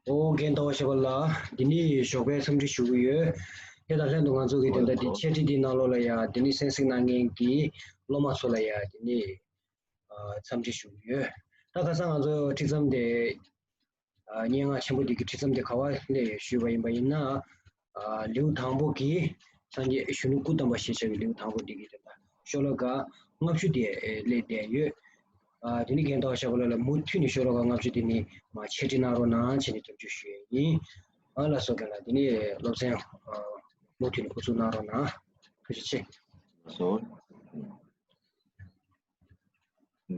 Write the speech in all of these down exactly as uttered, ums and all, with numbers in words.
ཨོ་རྒན་ཟླ་བ་ཞབས་པ་ལགས། འདི་ནི་ཞོགས་པའི་འཚམས་འདྲི་ཞུ་གི་ཡོད། དེ་དང་ལྷན་དུ་ང་ཚོ་གི་དེ་འདྲ་འདི་འཕྲལ་འཕྲལ་འདི་ནང་ལོགས་ལ་ཡ་འདི་ནི་གསན་གཟིགས་གནང་མཁན་གྱི་སློབ་མ་ཚོ་ལ་ཡ་འདི་ནི་ཨ་འཚམས་འདྲི་ཞུ་གི་ཡོད། ད་ཁ་སང་ང་ཚོ་ཁྲིད་མཚམས་དེ་ཨ་སྙན་ངག་ཆེན་པོ་འདི་གི་ཁྲིད་མཚམས་དེ་ག་བ་ནས་ཞུས་པ་ཡིན་པ་ཡིན་ན། ཨ་ལེའུ་དང་པོ་གི་སངས་རྒྱས་གཞོན་ནུ་སྐུ་བལྟམས་པ་ཞེས་བྱ་བའི་ལེའུ་དང་པོ་འདི་གི་དེ་ལ་ཤོ་ལོ་ཀ་ལྔ་བཅུ་དེ་སླེབས་བསྡད་ཡོད། ཨ་དེ་ནི་རྒན་ཟླ་བ་ཞབས་པ་ལགས་ལ་མུ་མཐུད་ནས་ཤོ་ལོ་ཀ་ལྔ་བཅུ་དེ་ནི་མར་འཆད་ཁྲིད་གནང་རོགས་གནང་བྱས་ནས་སྐྱབས་བཅོལ་ཞུ་ཡས་ཡིན། ཨ་ལགས་སོ། རྒན་ལགས་དེ་ནི་སློབ་ཚན་ཨ་མུ་མཐུད་ནས་འགོ་འཛུགས་གནང་རོགས་གནང་། ཐུགས་རྗེ་ཆེ། སོ།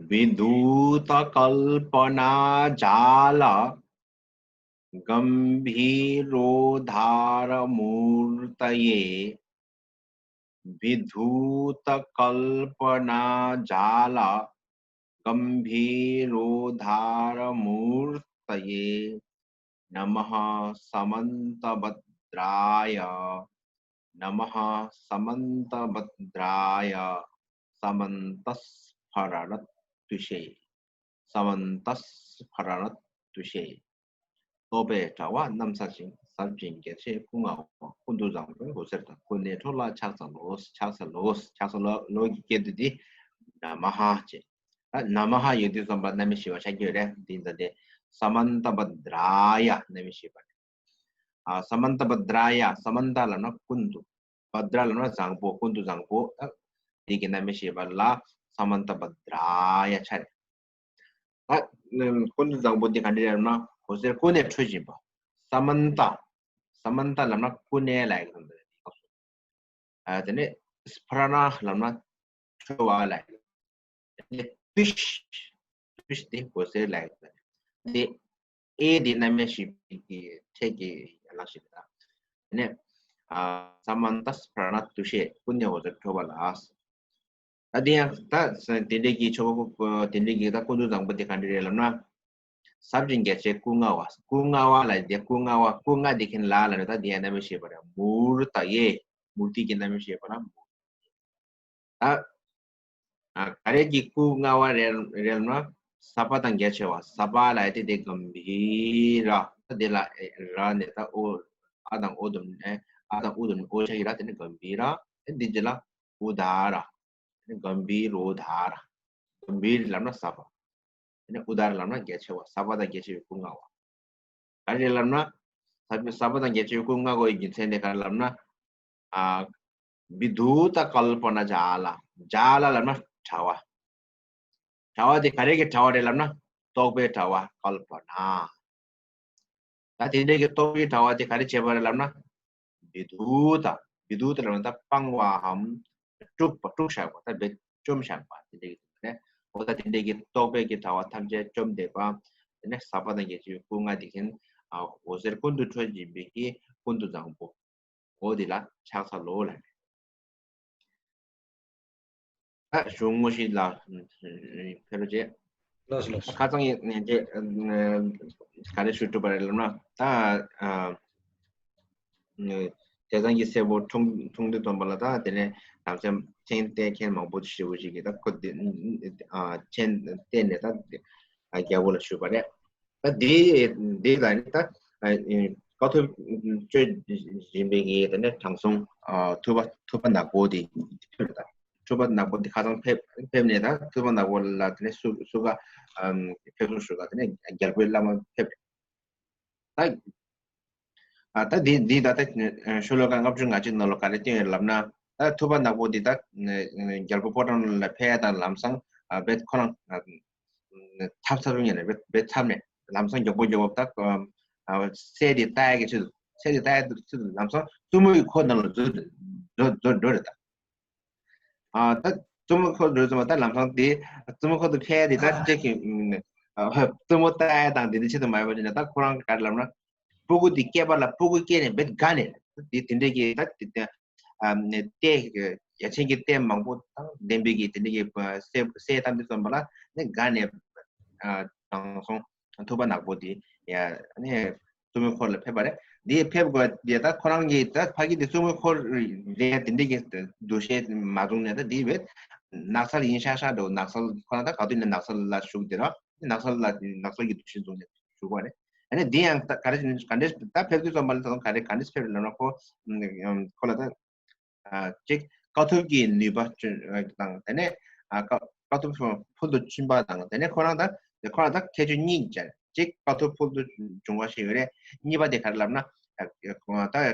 विद्युत्कल्पनाजालगम्भीरोद्धारमूर्तये। विद्युत्कल्पनाजालगम्भीरोद्धारमूर्तये। नमः समन्तभद्राय। नमः समन्तभद्राय। समन्तस्फरणतुष्टे। समन्तस्फरणतुष्टे। རྟོག་པའི་དྲ་བ་གནམ་ས་བཞིན། ཟབ་ཅིང་རྒྱ་ཆེའི་སྐུ་མངའ་བ། ཀུན་ཏུ་བཟང་པོའི་འོད་ཟེར་དང་། ཀུན་ནས་འཕྲོ་ལ་ཕྱག་འཚལ་ལོ། ཕྱག་འཚལ་ལོ། ཕྱག་འཚལ་ལོ། ལོ་གི་སྐད་དོད་འདི་ན་མ་ཧ་ཅེས། ད་ན་མ་ཧ་ཡོད་དུས་ཙམ་པ་རྣམ་དབྱེ་བཞི་པ་ཆགས་ཀྱི་ཡོད་རེད། འདི་ད་དེ་ས་མན་ཏ་བྷ་དྲ་ཡ་རྣམ་དབྱེ་བཞི་པ་རེད། ཨ་ས་མན་ཏ་བྷ་དྲ་ཡ། ས་མན་ཏ་ལབ་ན་ཀུན་ཏུ། བྷ་དྲ་ལབ་ན་བཟང་པོ། ཀུན་ཏུ་བཟང་པོ། ད་འདི་གི་རྣམ་དབྱེ་བཞི་པ་ལ་ས་མན་ཏ་བྷ་དྲ་ཡ་ཆ་རེད། ད་ཀུན་ཏུ་བཟང་པོ་འདི་ག་འདྲ་རེད་ལབ་ན་འོད་ཟེར་ཀུན་ནས་འཕྲོ་བཞིན་པ། ས་མན་ཏ། ས་མན་ཏ་ལབ་ན་ཀུན་ནས་ལབ་ཡག་དང་འདི་སྐབས་སུ། ཨ་དེ་ནས་སྤྲ་ན་ལབ་ན་འཕྲོ་བ་ལབ་ཡག། དེ་ནས་ཏུཤ། ཏུཤ་དེ་འོད་ཟེར་ལབ་ཡག་དང་། དེ་ཨེ་དེ་རྣམ་དབྱེ་བཞི་པའི་གི་ཕྲད་ཀྱི་ཡན་ལག་ཞིག་རེད། ད་དེ་ནས་ཨ་ས་མན་ཏ་སྤྲ་ན་ཏུཤེ། ཀུན་ནས་འོད་ཟེར་འཕྲོ་བ་ལ། ད་དེ་ཡང་ད་དེ་འདྲའི་གི་ཆོ་ག་དེ་འདྲའི་གི་ད་ཀུན་ཏུ་བཟང་པོ་དེ་ག་འདྲ་རེད་ལབ་ན། ཟབ་ཅིང་རྒྱ་ཆེའི་སྐུ་མངའ་བ། སྐུ་མངའ་བ་ལ་དེ་སྐུ་མངའ་བ། སྐུ་མངའ་དེ་ཁེན་ལ་ལ་ནི་ད་དེ་ཡང་རྣམ་དབྱེ་བཞི་པ་རེད། མུར་ཏ་ཡེ། མུར་ཏི་གི་རྣམ་དབྱེ་བཞི་པ་ལ་མུར་ཏ་ཡེ། ད་ཨ་ག་རེ་གི་སྐུ་མངའ་བ་རེད་རེད་ལབ་ན། ཟབ་པ་དང་རྒྱ་ཆེ་བ། ཟབ་པ་ལ་དེ་དེ་གམ་བི་ར། ད་དེ་ལ་ཨེ་ར་ནས་ད་ཨོ་ཨ་དང་ཨོ་དུ་ནས་ཨ་དང་ཨུ་དུ་ནས་ཨོ་ཆ་ཡི་ར། དེ་ནས་གམ་བི་ར། དེ་འདི་ལ་ཨུ་དཱ་ར། གམ་བི་རོ་དཱ་ར། གམ་བི་ར་ལབ་ན་ཟབ་པ། དེ་ནས་ཨུ་དཱ་ར་ལབ་ན་རྒྱ་ཆེ་བ། ཟབ་པ་དང་རྒྱ་ཆེ་བའི་སྐུ་མངའ་བ། ག་རེ་ལབ་ན། ཟབ་ཟབ་པ་དང་རྒྱ་ཆེ་བའི་སྐུ་མངའ་དགོས་ཡི་རྒྱུ་མཚན་དེ་ག་རེ་ལབ་ན། ཨ་བི་དུ་ཏ་ཀལ་པ་ན་ཇཱ་ལ། ཇཱ་ལ་ལབ་ན་དྲ་བ། དྲ་བ་དེ་ག་རེ་གི་དྲ་བ་རེད་ལབ་ན། རྟོག་པའི་དྲ་བ་ཀལ་པ་ན། ད་དེ་འདྲའི་གི་རྟོག་པའི་དྲ་བ་དེ་ག་རེ་བྱས་པ་རེད་ལབ་ན། བི་དུ་ཏ། བི་དུ་ཏ་ལབ་ན་ད་སྤང་བའམ་སྤྲུགས་པ། སྤྲུགས་བཞག་པ། ད་བེད་བཅོམ་བཞག་པ་དེ་འདྲའི་གི་རེད། འོ་ད་དེ་འདྲའི་གི་རྟོག་པའི་གི་དྲ་བ་ཐམས་ཅད་བཅོམ་བསྡད་པ། དེ་ནས་ཟབ་པ་དང་རྒྱ་ཆེ་བའི་སྐུ་མངའ་དེ་ཁེན། ཨ་འོད་ཟེར་ཀུན་ཏུ་འཕྲོ་བཞིན་པའི་གི་ཀུན་ཏུ་བཟང་པོ། འོ་དེ་ལ་ཕྱག་འཚལ་ལོ་ལབ་ནས། ད་གཞུང་དངོས་གཞི་ལ་ཕེབས་རོགས་བྱེད། ལགས་སོ་ལགས་སོ། ཁ་སང་ཡིན་ནས་དེ་ག་རེ་ཞུ་གྲུབ་པ་རེད་ལབ་ན། ད་ཨ་དེང་སང་གི་སྲས་པོ་འཁྲུངས་འཁྲུངས་དུས་སྟོན་པ་ལ། ད་དེ་ནས་ལམ་སེང་མཚན་བལྟས་མཁན་མང་པོ་ཞེ་པོ་ཞིག་གིས་ད་ཁོ་དེ་ཨ་མཚན་བལྟས་ནས་ད་རྒྱལ་པོ་ལ་ཞུས་པ་རེད། ད་དེ་དེ་ལ་ནི་ད་ཨ་དཀའ་ཐུབ་སྤྱོད་བཞིན་པའི་གི་དེ་ནས་དྲང་སྲོང་ཨ་ཐུབ་པ་ཐུབ་པ་ནག་པོ་དེ་ཐུབ་རེད། ད་ཐུབ་པ་ནག་པོ་དེ་ཁ་སང་ཕེབས་ཕེབས་ནས། ད་ཐུབ་པ་ནག་པོ་ལ་དེ་ནས་སུ་སུ་ག་ཨམ་ཕེབས་བསུ་ཞུ་ག་དེ་ནས་རྒྱལ་པོའི་བླ་མ་ཕེབས་རེད། ད་ཨ་ད་འདི་འདི་ད་ལྟ་ཤོ་ལོ་ཀ་ལྔ་བཅུ་ང་གཅིག་ནང་ལ་ག་རེ་བསྟན་ཡོད་ལབ་ན། ད་ཐུབ་པ་ནག་པོ་འདི་ད་རྒྱལ་པོ་པོ་ཏ་ལ་ཕེབས་ཡ་དང་ལམ་སང་ཨ་བེད་ཁོ་རང་ཨ་ཐབ་ཚབ་ཡོང་ཡ་ནས་བེད་བེད་ཚབ་ནས་ལམ་སང་མགྱོགས་པོ་མགྱོགས་པོ་ད་ཨ་སྲས་དེ་ལྟ་ཡ་གི་ཆེད་དུ། སྲས་དེ་ལྟ་ཡ་གི་ཆེད་དུ་ལམ་སང་བཙུན་མོ་གི་འཁོར་ནང་ལ་འཛུལ་འགྲོ་འགྲོ་འགྲོ་རེད་ད། ཨ་ད་བཙུན་མོ་འཁོར་འགྲོ་ཙམ་པ། ད་ལམ་སང་དེ་བཙུན་མོ་འཁོར་དུ་ཕེབས་ཡ་དེ་ད་ཅིག་གི་ཨ་བཙུན་མོ་ལྟ་ཡ་དང་དེ་འདྲ་ཆེད་དུ་མ་ཡིན་པ་ཅིག་ན། ད་ཁོ་རང་ག་རེ་ལབ་ན། སྤུ་གུ་དེ་སྐྱེས་པ་ལ་སྤུ་གུ་སྐྱེས་ནས་བེད་དགའ་ནས། དེ་དེ་འདྲའི་གི་ད་དེ་ཨ་ནས་ལྟས་ཡ་མཚན་གྱི་ལྟས་མང་པོ་དང་ལྡན་པའི་གི་དེ་འདྲའི་གི་སྲས་སྲས་དང་དེ་ཙམ་པ་ལ་ནི་དགའ་ནས་ཨ་དྲང་སྲོང་ཐུབ་པ་ནག་པོ་དེ་ཡ་ནི། བཙུན་མོའི་འཁོར་ལ་ཕེབས་པ་རེད། འདི་ཕེབས་དགོས་དེ་ད་ཁོ་རང་གིས་ད་ཕ་གི་དེ་བཙུན་མོའི་འཁོར་རེད་དེ་འདྲ་གི་འདུ་ཤེས་མ་བཟུང་ནས། ད་འདི་བས་ནགས་ཚལ་ཡིན་ཤག་ཤག་འགྲོ། ནགས་ཚལ་ཁོ་རང་ད་ག་དུས་ནས་ནགས་ཚལ་ལ་བཞུགས་དེ་ར། ནགས་ཚལ་ལ་ནགས་ཚལ་གྱི་འདུ་ཤེས་བཟུང་ནས་བཞུགས་པ་རེད། ཨ་ནི་འདི་ཡང་ད་ག་རེ་བྱས་ནས་ག་འདྲས་ད་ཕེབས་དུས་ཙམ་པ་ལ་ད་དུང་ག་རེ་ག་འདྲས་ཕེབས་རེད་ལབ་ན། ཁོ་ཁོ་ལ་ད་ཅིག་དཀའ་ཐུབ་ཀྱི་ནུས་པ་དང་། དེ་ནས་དཀའ་ཐུབ་ཕུལ་དུ་ཕྱིན་པ་དང་། དེ་ནས་ཁོ་རང་ད་ཁོ་རང་ད་ཁྱད་ཆོས་གཉིས་ཅན། གཅིག་དཀའ་ཐུབ་ཕུལ་དུ་བྱུང་བ་ཞིག་ཡོད་རེད། གཉིས་པ་དེ་ག་རེ་ལབ་ན། ད་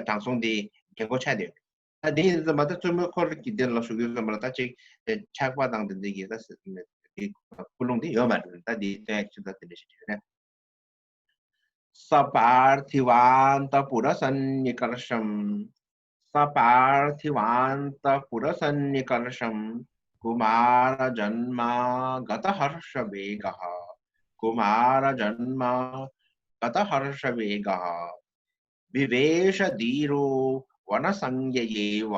དྲང་སྲོང་དེའི་རྒན་གོག་ཆགས་བསྡད་ཡོད་རེད། ད་དེ་ཡིན་ཙམ་པ་ད་བཙུན་མོའི་འཁོར་གྱི་དེ་ལ་ཞུགས་དུས་ཙམ་པ་ལ་ད་ཅིག་ཆགས་པ་དང་དེ་འདྲ་གི་ད་དེ་ཀུན་སློང་དེ་ཡོད་མ་རེད། ད་དེ་སྟོན་ཡ་ཆེ་ད་དེ་འདྲ་ཞིག་ཡོད་རེད། सपार्थिवान्तपुरसन्निकर्षम्। सपार्थिवान्तपुरसन्निकर्षम्। कुमारजन्मागतहर्षवेगः। कुमारजन्मागतहर्षवेगः। विवेश धीरो वनसंज्ञयेव।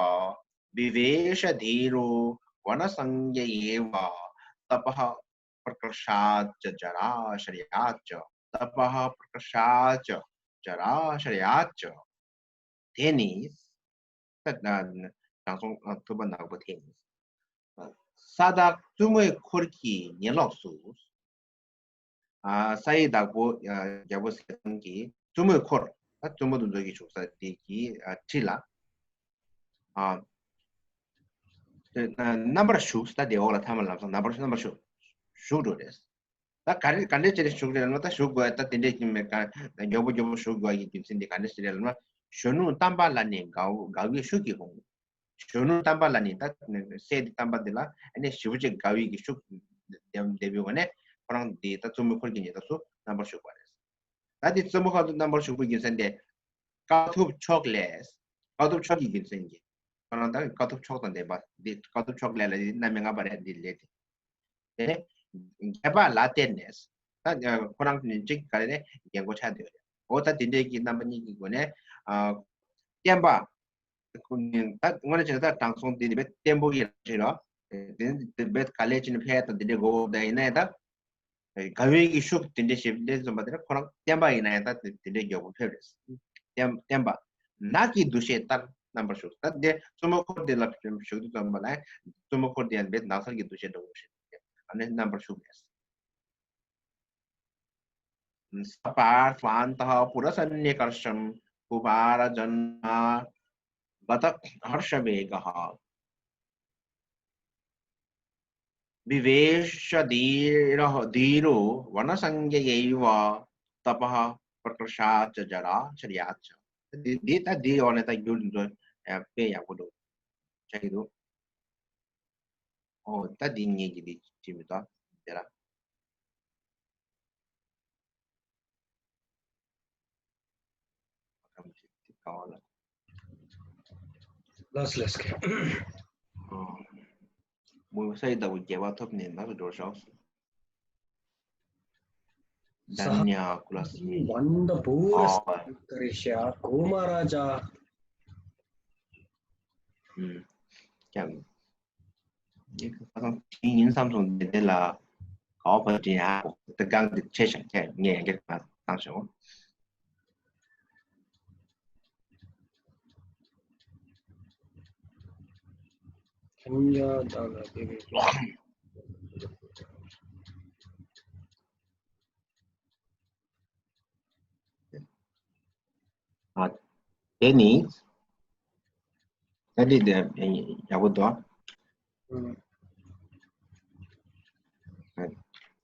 विवेश धीरो वनसंज्ञयेव। तपः प्रकर्षाच्च जराशयाच्च। तपः प्रकर्षाच्च जराशयाच्च। དེ་ནི། ད་དྲང་སྲོང་ཐུབ་པ་ནག་པོ་དེ་ནི། ས་བདག་བཙུན་མོའི་འཁོར་གྱི་ཉེ་ལོགས་སུ། ཨ། ས་ཡི་བདག་པོ་ཨ་རྒྱལ་པོ་ཟས་གཙང་གིས་བཙུན་མོའི་འཁོར། ད་བཙུན་མོ་དེ་ཚོ་གི་བཞུགས་ས་དེ་གི་ཨ་འཁྲིས་ལ། ཨ། དེ་རྣམ་པར་ཞུགས། ད་དེ་འོག་ལ་ཐ་མ་ལམ་སང་རྣམ་པར་རྣམ་པར་ཞུགས། ཞུགས་འགྲོ་རེད། ད་ག་རེ་ག་འདྲས་བྱས་ནས་ཞུགས་རེད་ལབ་ན། ད་ཞུགས་དགོས། ད་དེ་འདྲས་ཀྱི་མེད་ཀ། མགྱོགས་པོ་མགྱོགས་པོ་ཞུགས་དགོས་ཀྱི་རྒྱུ་མཚན་དེ་ག་འདྲས་ཞིག་རེད་ལབ་ན། གཞོན་ནུ་དམ་པ་ལ་ནི་དགའ་བོ་དགའ་བའི་ཤུགས་ཀྱིས་འོང་། གཞོན་ནུ་དམ་པ་ལ་ནི། ད་སྲས་དེ་དམ་པ་དེ་ལ་ཨ་ནི་ཞེ་པོ་ཅིག་དགའ་བའི་གི་ཤུགས་ལྡན་པའི་སྒོ་ནས་ཁོ་རང་དེ་ད་བཙུན་མོའི་འཁོར་གྱི་ཉེ་འདབས་སུ་རྣམ་པར་ཞུགས་པ་རེད། ད་དེ་བཙུན་མོའི་འཁོར་དུ་རྣམ་པར་ཞུགས་པའི་རྒྱུ་མཚན་དེ། དཀའ་ཐུབ་མཆོག་ལས། དཀའ་ཐུབ་མཆོག་གི་རྒྱུ་མཚན་གྱིས། ཁོ་རང་ད་དཀའ་ཐུབ་མཆོག་དང་ལྡན་པ། འདི་དཀའ་ཐུབ་མཆོག་ལས་ལ་འདི་རྣམ་དབྱེ་ལྔ་པ་རེད། འདི་ལས་དེ། དེ་ནས་རྒྱས་པ་ལ་བརྟེན་ནས། ད་ཁོ་རང་ནི་གཅིག་ག་རེ་རེད། རྒན་གོག་ཆགས་བསྡད་ཡོད་རེད། འོ་ད་དེ་འདྲའི་གི་རྣམ་པ་གཉིས་ཀྱི་སྒོ་ནས། ཨ། བརྟན་པ། ད་དངོས་གནས་བྱས་ན་ད་དྲང་སྲོང་འདི་ནི་དཔེ་བརྟན་པོ་གི་རང་བཞིན་རེད། དེ་ནི་དེ་དཔེ་ག་ལེར་བྱས་ནས་ཕེབས་ཡ་དང་དེ་འདྲའི་དགོས་པ་ད་ཡིན་ན་ཡང་། ད་དགའ་བའི་གི་ཤུགས་དེ་འདྲ་ཞིག་འདྲ་འཛོམས་པ་དེ་ལ་ཁོ་རང་བརྟན་པ་ཡིན་ན་ཡང་ད་དེ་དེ་འདྲའི་མགྱོགས་པོ་ཕེབས་རེད། བརྟན་བརྟན་པ། ནགས་ཀྱི་འདུ་ཤེས་ལྟར་རྣམ་པར་ཞུགས། ད་འདི་བཙུན་མོ་འཁོར་དེ་ལ་ཞུགས་དུས་ཙམ་པ་ལ་བཙུན་མོ་འཁོར་དེ་ཡང་དཔེ་ནགས་ཚལ་གྱི་འདུ་ཤེས་འདྲ་བོ་ཞིག་ཨ་ནི་རྣམ་པར་ཞུགས་རེད། सपार्थिवान्तपुरसन्निकर्षम्। कुमारजन्मागतहर्षवेगः। विवेश धीरः धीरो वनसंज्ञयेव। तपः प्रकर्षाच्च जराशयाच्च། འདི་འདི་ད་འདི་འོག་ནས་ད་འགྱུར་འགྲོ་ཡ་དཔེ་ཡག་པོ་འདུག་ཆགས་ཀྱི་འདུག་ཨོ་ད་འདི་ངེད་ཀྱི་འདི་བྲིས་མི་འདུག་འདི་ལ། ལགས་ལགས། མོ་ས་ཡི་ཟླ་བ་རྒྱས་པ་ཐོབ་ནས་ནགས་སུ་འགྲོ་ཤོག་ད་ནི་ཨ་ཀུ་ལ་སི། वन्दपूरस्त्वत्करिष्या कुमाराजा। ཀྱང་། ཡིན་བསམ་སོང་། དེ་ཡིན་བསམ་སོང་། དེ་དེ་ལ་གའོ་བ་དྲིན་ཨ་ཏི་གང་དེ་ཆེ་ཞིང་ཁྱད་ངས་ཡང་བསྐྱར་བཏང་ཞོག་ཨ། དེ་ནི། ད་འདི་དེ་ཡག་པོ་འདུག་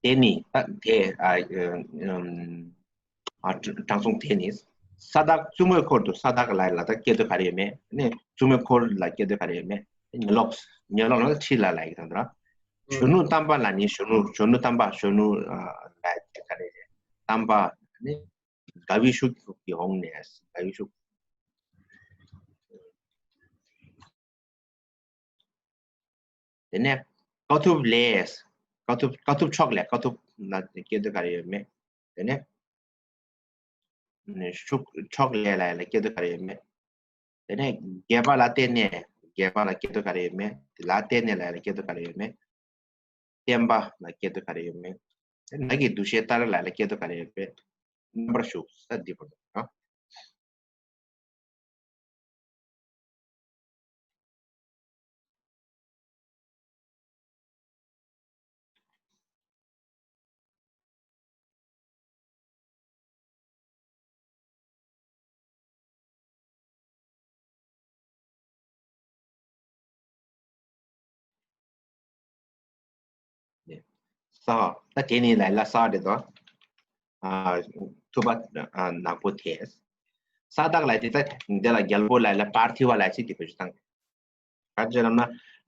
དེ་ནི་ད་དེ་ཨ་ཨམ་ཨ་དྲང་སྲོང་དེ་ནི། ས་བདག་བཙུན་མོའི་འཁོར་དུ། ས་བདག་ལ་ལ་ད་སྐད་དོད་ག་རེ་ཡོད་མེད་ནི། བཙུན་མོའི་འཁོར་ལ་སྐད་དོད་ག་རེ་ཡོད་མེད། ཉེ་ལོགས། ཉེ་ལོགས་ལ་འཁྲིས་ལ་ལ་ཡིག་དང་འདྲ། གཞོན་ནུ་དམ་པ་ལ་ནི། གཞོན་ནུ་གཞོན་ནུ་དམ་པ། གཞོན་ནུ་ཨ་ལ་ག་རེ་རེད། དམ་པ་ནི། དགའ་བའི་ཤུགས་ཀྱིས་འོངས་ནས། དགའ་བའི་ཤུགས། དེ་ནས་དཀའ་ཐུབ་ལས། དཀའ་ཐུབ་དཀའ་ཐུབ་མཆོག་ལས། དཀའ་ཐུབ་ལ་སྐད་དོད་ག་རེ་ཡོད་མེད། དེ་ནས་ནས་ཤུགས་མཆོག་ལས་ལ་ལ་སྐད་དོད་ག་རེ་ཡོད་མེད། དེ་ནས་རྒྱས་པ་ལ་བརྟེན་ནས། རྒྱས་པ་ལ་སྐད་དོད་ག་རེ་ཡོད་མེད། དེ་ལ་བརྟེན་ནས་ལ་ལ་སྐད་དོད་ག་རེ་ཡོད་མེད། བརྟན་པ་ལ་སྐད་དོད་ག་རེ་ཡོད་མེད། དེ་ནགས་ཀྱི་འདུ་ཤེས་ལྟར་ལ་ལ་སྐད་དོད་ག་རེ་ཡོད་མེད། རྣམ་པར་ཞུགས་ས་འདི་བར་དུ་ཡང་། ས། ད་དེ་ནི་ལ་ལ་ས་རེད་དོ། ཨ། ཐུབ་པ་ཨ་ནག་པོ་དེ། ས་བདག་ལ་དེ་ད་དེ་ལ་རྒྱལ་པོ་ལ་ལ་པར་ཐི་བ་ལ་ཅིག་དེ་བེད་སྤྱོད་བཏང་། ག་ཅེ་ལབ་ན།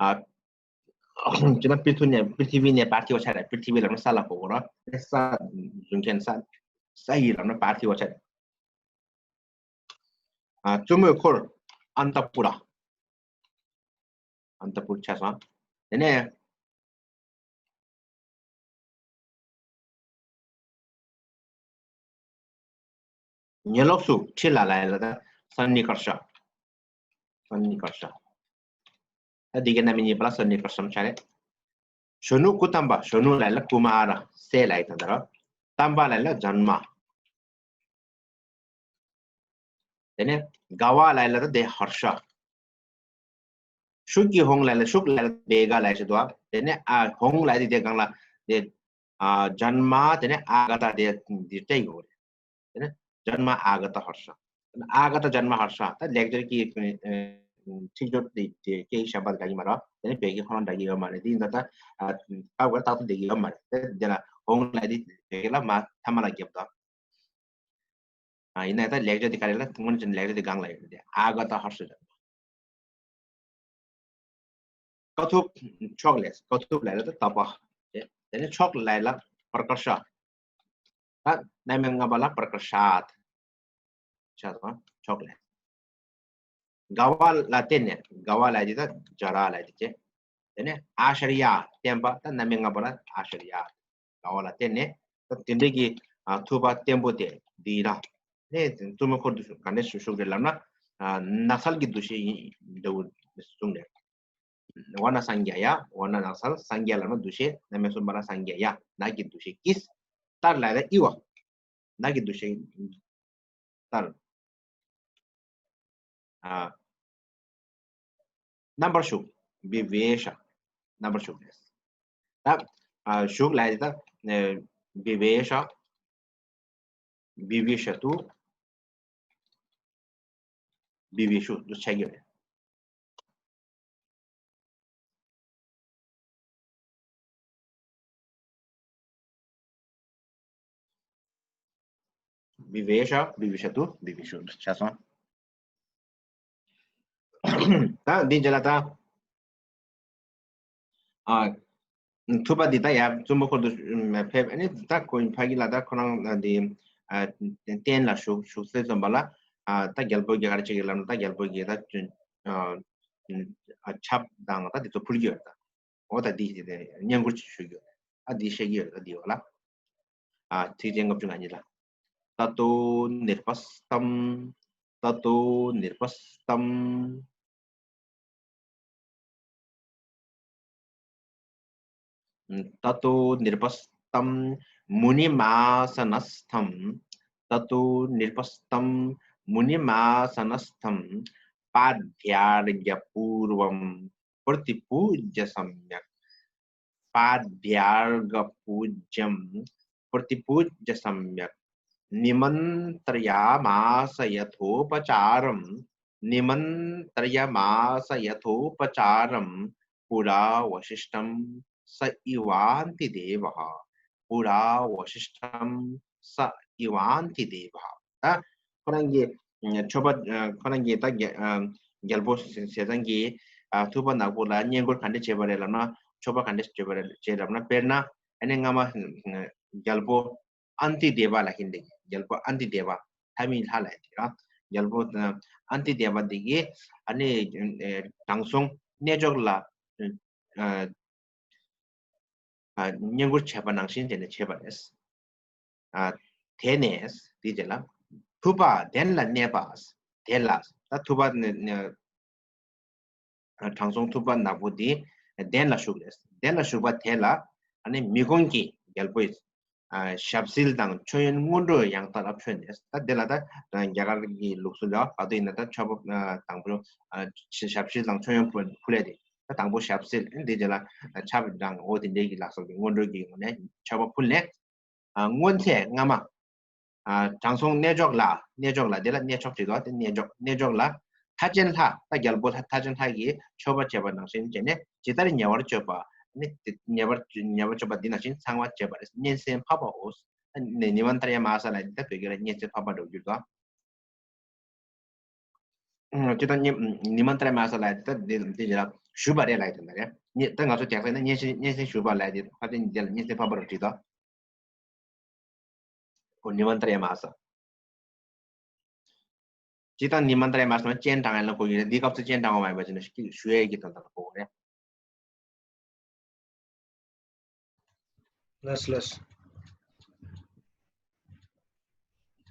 ཨ། ཅེ་ན་པི་ཐུ་ནས་པི་ཐི་བི་ནས་པར་ཐི་བ་ཆ་རེད། པི་ཐི་བི་ལབ་ན་ས་ལ་གོ་གོ་ར། ས་བཟུང་མཁན་ས། ས་ཡི་ལབ་ན་པར་ཐི་བ་ཆ་རེད། ཨ། བཙུན་མོའི་འཁོར། ཨན་ཏ་པུ་ར། ཨན་ཏ་པུར་ཆགས་སོང་། དེ་ནས། ཉེ་ལོགས་སུ་ཁྲི་ལ་ལ་ལ་ད་སན་ནི་ཀར་ཤ། སན་ནི་ཀར་ཤ། ད་འདི་གའི་རྣམ་དབྱེ་གཉིས་པ་ལ་སན་ནི་ཀར་ཤམ་ཆ་རེད། གཞོན་ནུ་ཀུ་ཏམ་པ། གཞོན་ནུ་ལ་ལ་ཀུ་མ་ར་སེ་ལ་ཡི་ད་ད་ར། ཏམ་པ་ལ་ལ་ཇན་མ། དེ་ནས་དགའ་བ་ལ་ལ་ད་དེ་ཧར་ཤ། ཤུགས་ཀྱིས་ཧོང་ལ་ལ་ཤུགས་ལ་ལ་བེ་ག་ལ་ཞེས་དུ་བ། དེ་ནས་ཨ་ཧོང་ལ་དེ་དེ་གང་ལ་དེ་ཨ་ཇན་མ། དེ་ནས་ཨ་ག་ད་དེ་དེ་སྤྲད་ཡོད་རེད། དེ་ནས་ཇན་མ་ཨ་ག་ད་ཧར་ཤ། ཨ་ག་ད་ཇན་མ་ཧར་ཤ། ད་ལེགས་སྦྱར་གྱི་ཨ་ཚིག་སྦྱོར་དེ་དེ་སྐད་ཡིག་གཞན་པ་དང་འདྲ་གི་མ་རེད། དེ་ནས་བོད་ཀྱི་ཁོ་རང་འདྲ་གི་ཡོད་མ་རེད། དེ་ཡིན་ད་ད་ཨ་ད་གོ་ད་ད་འདྲ་གི་ཡོད་མ་རེད། དེ་དེ་ལ་ཧོང་ལ་དེ་བོད་ཀྱི་ལ་མ་ཐ་མ་ལ་རྒྱབ་ད། ཨ་ཡིན་ན་ད་ལེགས་སྦྱར་དེ་ག་རེ་ལ་སྔོན་ཅན་ལེགས་སྦྱར་དེ་གང་ལ་ཡོད་དེ་ཨ་ག་ད་ཧར་ཤ་ད། ཀ་ཐུབ་ཕྱོགས་ལས། ཀ་ཐུབ་ལས་ལ་ད་ད་པ། དེ་དེ་ནས་ཕྱོགས་ལས་ལ་པར་ཀར་ཤ། ད་རྣམ་དབྱེ་ལྔ་པ་ལ་པར་ཀར་ཤ་ད། ཤ་ད་ཕྱོགས་ལས། དགའ་བ་ལ་བརྟེན་ནས། དགའ་བ་ལ་དེ་ད་ཇ་ར་ལ་དེ་ཅེ། དེ་ནས་ཨ་ཤར་ཡ་བརྟན་པ། ད་རྣམ་དབྱེ་ལྔ་པ་ལ་ཨ་ཤར་ཡ། དགའ་བ་ལ་བརྟེན་ནས་ད་དེ་འདྲའི་གི་ཨ་ཐུབ་པ་བརྟན་པོ་དེ་འདི་ར། ནས་བཙུན་མོའི་འཁོར་དུ་ག་འདྲ་ཞིག་ཞུགས་རེད་ལབ་ན། ཨ་ནགས་ཚལ་གྱི་འདུ་ཤེས་ཡིན་འདྲ་བོ་གསུངས་རེད། ཝ་ན་སངས་རྒྱ་ཡ། ཝ་ན་ནགས་ཚལ། སངས་རྒྱ་ལབ་ན་འདུ་ཤེས། རྣམ་དབྱེ་གསུམ་པ་ལ་སངས་རྒྱ་ཡ། ནགས་ཀྱི་འདུ་ཤེས་ཀྱིས། ཏར་ལ་ཡ་ཨི་བ། ནགས་ཀྱི་འདུ་ཤེས་ཏར། ཨ། རྣམ་པར་ཞུགས། བི་བེ་ཤ། རྣམ་པར་ཞུགས་རེད། ད་ཨ་ཞུགས་ལ་ཡ་ད་ཨ་བི་བེ་ཤ། བི་བི་ཤ་ཏུ། བི་བི་ཤུ་ཏུ་ཆགས་ཀྱི་རེད། བི་བེ་ཤ། བི་བི་ཤ་ཏུ། བི་བི་ཤུ་ཏུ་ཆགས་སོང་། ད་འདི་རྗེས་ལ་ད། ཨ། ཐུབ་པ་འདི་ད་ཡར་བཙུན་མོ་འཁོར་དུ་ཕེབས། ཨ་ནི་ད་ཁོ་ཕ་གི་ལ་ད་ཁོ་རང་འདི་ཨ་རྟེན་ལ་བཞུགས་བཞུགས་སའི་བཙོན་པ་ལ། ཨ་ད་རྒྱལ་པོ་གིས་ག་རེ་བྱེད་ཀྱི་ལབ་ན། ད་རྒྱལ་པོ་གིས་ད་ཨ་ཨ་ཆབ་དང་ད་འདི་ཚོ་ཕུལ་གྱི་ཡོད་ད། འོ་ད་འདི་བྱེད་དེ་བསྙེན་བཀུར་ཞུ་གི་ཡོད། ཨ་འདི་བཤད་ཀྱི་ཡོད་ད་འདི་འོ་ལ། ཨ་ཚིགས་བཅད་ལྔ་བཅུ་ང་གཉིས་ལ། ཏ་ཏོ་ནིརྦསྟམ། ཏ་ཏོ་ནིརྦསྟམ། ཏ་ཏོ་ནིརྦསྟམ་མུནིམ་ཨ་ས་ན་སྟམ། ཏ་ཏོ་ནིརྦསྟམ་མུནིམ་ཨ་ས་ན་སྟམ། པཱདྱཱརྒྷ་པུབྦམ་པྲ་ཏི་པུ་ཇ་སམྱཀ། པཱདྱཱརྒྷ་པུབྦམ་པྲ་ཏི་པུ་ཇ་སམྱཀ། ནི་མནྟྲ་ཡ་མ་ས་ཡ་ཐོ་པ་ཅཱ་རམ། ནི་མནྟྲ་ཡ་མ་ས་ཡ་ཐོ་པ་ཅཱ་རམ། པུ་ར་བ་ཤི་ཥྚམ་ས་ཨི་ཝཱ་ནྟི་དེ་བ། པུ་ར་བ་ཤི་ཥྚམ་ས་ཨི་ཝཱ་ནྟི་དེ་བ། ད་ཁོ་རང་གི་མཆོད་པ། ཁོ་རང་གི་ད་རྒྱལ་པོ་ཟས་གཙང་གི་ཐུབ་པ་ནག་པོ་ལ་བསྙེན་བཀུར་ག་འདྲ་བྱས་པ་རེད་ལབ་ན། མཆོད་པ་ག་འདྲ་བྱས་པ་རེད་ལབ་ན། དཔེར་ན་ཨ་ནི་སྔ་མ་རྒྱལ་པོ་ཨན་ཏི་དེ་བ་ལ་ཧིན་དེ། རྒྱལ་པོ་ཨན་ཏི་དེ་བ། ཐ་མི་ལྷ་ལ་ཡ་དེ་ར། རྒྱལ་པོ་ཨན་ཏི་དེ་བ་དེ་གིས་ཨ་ནི་དྲང་སྲོང་གནས་མཆོག་ལ་བསྙེན་བཀུར་བྱས་པ་ནང་བཞིན་བྱས་ནས་བྱས་པ་རེད། ཨ། དེ་ནས་དེ་རྗེས་ལ་ཐུབ་པ་གདན་ལ་གནས་པ། དེ་ལ་ད་ཐུབ་པ་ནི་ནི་དྲང་སྲོང་ཐུབ་པ་ནག་པོ་འདི་གདན་ལ་བཞུགས་རེད། གདན་ལ་བཞུགས་པ་དེ་ལ་ཨ་ནི་མི་དགོངས་ཀྱི་རྒྱལ་པོ་ཡི་ཨ་ཞབས་བསིལ་དང་མཆོད་ཡོན་སྔོན་འགྲོ་ཡང་དག་ལ་ཕུལ་ནས། ད་དེ་ལ་ད་རྒྱ་གར་གྱི་ལུགས་སྲོལ་ལ་ག་དུས་ཡིན་ན་ད་མཆོད་པ་དང་པོ་ཞབས་བསིལ་དང་མཆོད་ཡོན་ཕུལ་ཕུལ་ལས་དེ། ད་དང་པོ་ཞབས་བསིལ། དེ་རྗེས་ལ་ཆབ་དང་འོ་དེ་འདྲའི་གི་ལ་སོགས་ཀྱི་སྔོན་འགྲོའི་གི་ངོས་ནས་མཆོད་པ་ཕུལ་ནས། ཨ་སྔོན་ཚེ་སྔ་མ། ཨ་དྲང་སྲོང་གནས་མཆོག་ལ། གནས་མཆོག་ལ། དེ་ལ་གནས་མཆོག་ཅེས་དང་དེ་གནས་མཆོག་གནས་མཆོག་ལ། ལྷ་ཆེན་ལྷ། ད་རྒྱལ་པོ་ལྷ། ལྷ་ཆེན་ལྷ་གིས་མཆོད་པ་བྱས་པ་ནང་བཞིན་བྱས་ནས་ཇི་ལྟར་ཉེ་བར་སྤྱོད་པ། ནི་དེ་ཉེ་བར་ཉེ་བར་སྤྱོད་པ་འདི་ནང་བཞིན་ཚང་བར་བྱེད་པ་རེད། སྙན་གསན་ཕབ་པའོ། ནི་ནི་མན་ཏྲ་ཡ་མ་ས་ལ་འདི་ད་བོད་སྐད་ལ་སྙན་གསན་ཕབ་པ་འགྲོ་རྒྱུ་དང་། སྤྱིར་བཏང་ཉི་ནི་མན་ཏྲ་མ་ས་ལ་ད་འདི་འདི་ལ་ཞུས་པ་རེད་ལ་ཡི་དོན་དག་རེད། ཉི་ད་ང་ཚོ་རྒྱག་ས་ན་སྙན་གསན་སྙན་གསན་ཞུས་པ་ལ་ཡི་ཕ་དེ་འདི་ལ་སྙན་གསན་ཕབ་པ་རུ་བྲིས་དོ། ཨོ་ནི་མན་ཏྲ་མ་ས། སྤྱིར་བཏང་ནི་མན་ཏྲ་མ་ས་ན་སྤྱན་དྲངས་ཡ་ལ་གོ་གི་རེད། འདི་སྐབས་སུ་སྤྱན་དྲངས་པ་མ་ཡིན་པ་ཅིག་ན་ཞུ་ཡ་གི་དོན་དག་ལ་གོ་གི་རེད། ལགས་ལགས།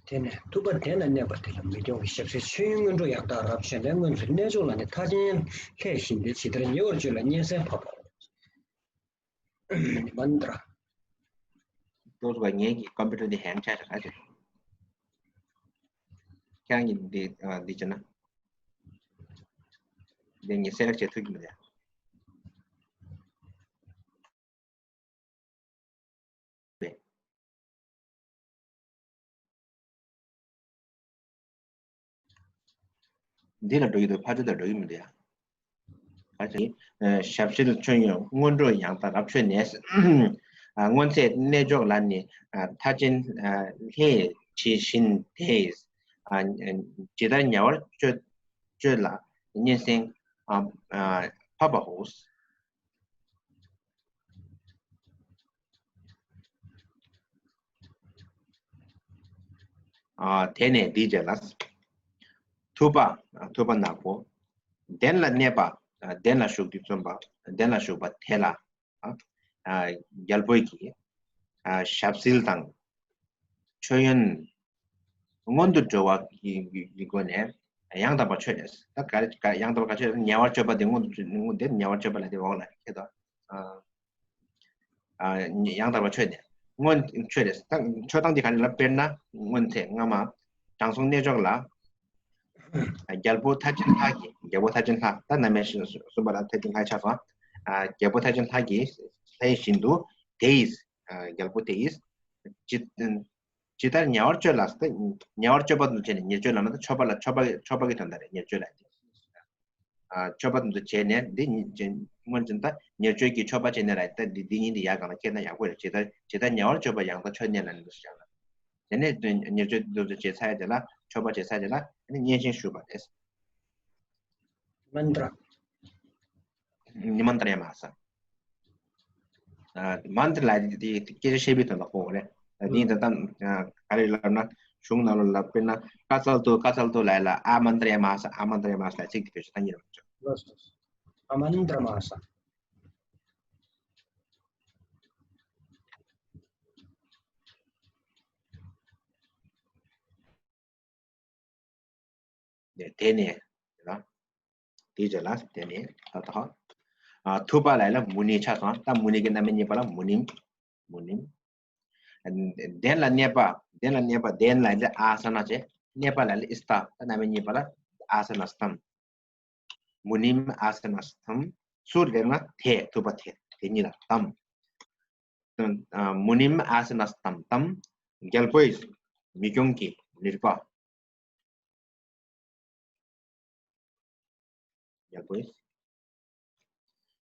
དེ་ནས་ཐུབ་པ་གདན་ལ་གནས་པ་དེ་ལ་མི་སྐྱོང་གི་ཞབས་བསིལ་མཆོད་ཡོན་སྔོན་འགྲོ་ཡང་དག་རབ་མཆོད་ལས། སྔོན་ཚེ་གནས་མཆོག་ལ་ནི་མཐའ་ཅན་ལྷས་བཞིན་ཏེ། ཇི་ལྟར་ཉེ་བར་སྤྱོད་ལ་སྙན་གསན་ཕབ་པའོ། ནི་མན་ཏྲ། ཏོག་ཙམ་ངའི་གི་ཀམ་པུ་ཊར་འདི་ཧེང་ཆགས་ཤག་ཨ་ཅེ། ཁྱེད་རང་གིས་འདི་ཨ་འདི་བྱས་ན། འདི་ངས་སེ་ལེག་བྱེད་ཐུབ་ཀྱི་མི་འདུག་ཡ། འདི་ལ་འགྲོ་གི་འདུག་ཕར་ཚུར་དུ་འགྲོ་གི་མི་འདུག་ཡ། ཕར་ཚུར། ཨ་ཞབས་བསིལ་མཆོད་ཡོན་སྔོན་འགྲོ་ཡང་དག་རབ་མཆོད་ནས། ཨ་སྔོན་ཚེ་གནས་མཆོག་ལ་ནི་ཨ་མཐའ་ཅན་ཨ་ལྷས་ཇི་བཞིན་དེས། ཨ་ཇི་ལྟར་ཉེ་བར་སྤྱོད་སྤྱོད་ལ་སྙན་གསན་ཨ་ཨ་ཕབ་པའོ། ཨ་དེ་ནས་འདི་བྱས་ལ། ཐུབ་པ། ཨ་ཐུབ་པ་ནག་པོ། གདན་ལ་གནས་པ། ཨ་གདན་ལ་བཞུགས་ཏེ་བརྩོན་པ། གདན་ལ་བཞུགས་པ་དེ་ལ། ཨ་རྒྱལ་པོ་གིས་ཨ་ཞབས་བསིལ་དང་མཆོད་ཡོན་སྔོན་དུ་འགྲོ་བ་གི་གི་སྒོ་ནས་ཡང་དག་པར་མཆོད་ནས། ད་ག་རེ་ག་ཡང་དག་པར་ག་མཆོད། ཉེ་བར་སྤྱོད་པ་དེ་སྔོན་དུ་སྔོན་དེ་ཉེ་བར་སྤྱོད་པ་ལ་དེ་འོག་ལ་ཁྱེད་དོ། ཨ་ཨ་ཡང་དག་པར་མཆོད་ནས་སྔོན་མཆོད་ནས། ད་མཆོད་སྟངས་དེ་ག་རེ་ལ་དཔེར་ན་སྔོན་ཚེ་སྔ་མ་དྲང་སྲོང་གནས་མཆོག་ལ། རྒྱལ་པོ་མཐའ་ཅན་ལྷ་གིས། རྒྱལ་པོ་མཐའ་ཅན་ལྷ། ད་ནམ་ཡང་གསུངས་པ་ལ་མཐའ་ཅན་ལྷ་ཆགས་སོང་། ཨ་རྒྱལ་པོ་མཐའ་ཅན་ལྷ་གིས་ལྷའི་བཞིན་དུ་དེ་ཡིས། ཨ་རྒྱལ་པོ་དེ་ཡིས། ཇི་ཇི་ལྟར་ཉེ་བར་སྤྱོད་ལ། ཉེ་བར་སྤྱོད་པ་དུ་བྱས་ནས། ཉེར་སྤྱོད་ལབ་ན་ད་མཆོད་པ་ལ་མཆོད་པ་མཆོད་པ་གི་དོན་དག་རེད། ཉེར་སྤྱོད་ལ། ཨ་མཆོད་པ་དུ་བྱས་ནས་འདི་ཉི་ཅན་སྔོན་ཅན་ད་ཉེར་སྤྱོད་ཀྱི་མཆོད་པ་བྱས་ནས་ར། ད་འདི་འདི་ཉིད་འདི་ཡག་གང་ལ་ཁྱེད་ན་ཡག་པོ་རེད། ཇི་ལྟར་ཇི་ལྟར་ཉེ་བར་སྤྱོད་པ་ཡང་དག་མཆོད་ནས་ལ་ནི་འདུ་ཤེས་བྱ་ལ། དེ་ནས་ཉེར་སྤྱོད་འདུ་བྱེད་ཚར་ཡ་དེ་ལ་མཆོད་པ་བྱེད་ཚར་དེ་ལ་ནི་སྙན་གསན་ཞུས་པ་རེད། མན་ཏྲ། ནི་མན་ཏྲ་ཡ་མ་ས། ཨ་མན་ཏྲ་ལ་དེ་དེ་སྐད་ཆ་བཤད་པའི་དོན་དག་གོ་རེད། དེ་ཡིན་ད་ལྟ་ཨ་ག་རེ་ལབ་ན་གཞུང་ནང་ལ་ལབ་དཔེར་ན་ཀ་ཙལ་ཏུ་ཀ་ཙལ་ཏུ་ལ་ལ་ཨ་མན་ཏྲ་ཡ་མ་ས། ཨ་མན་ཏྲ་ཡ་མ་ས་ལ་ཚིག་དེ་བེད་སྤྱོད་གཏང་གི་རེད། ཨ་མན་ཏྲ་མ་ས། དེ་དེ་ནས་ལ། དེའི་རྗེས་ལ་དེ་ནས་ད་ད་ཨ་ཐུབ་པ་ལ་ལ་མུ་ནི་ཆགས་སོང་། ད་མུ་ནི་གི་རྣམ་དབྱེ་གཉིས་པ་ལ་མུ་ནིམ། མུ་ནིམ། གདན་ལ་གནས་པ། གདན་ལ་གནས་པ། གདན་ལ་ལ་ཨ་ས་ན་ཅེ། གནས་པ་ལ་ལ་ཨི་སྟ། ད་རྣམ་དབྱེ་གཉིས་པ་ལ་ཨ་ས་ན་སྟམ། མུ་ནིམ་ཨ་ས་ན་སྟམ། སུ་རེད་ན་དེ་ཐུབ་པ་དེ་དེ་གཉིས་ལ་སྟམ། ཨ་མུ་ནིམ་ཨ་ས་ན་སྟམ་སྟམ། རྒྱལ་པོའི་མི་སྐྱོང་གི་ནུས་པ། རྒྱལ་པོའི།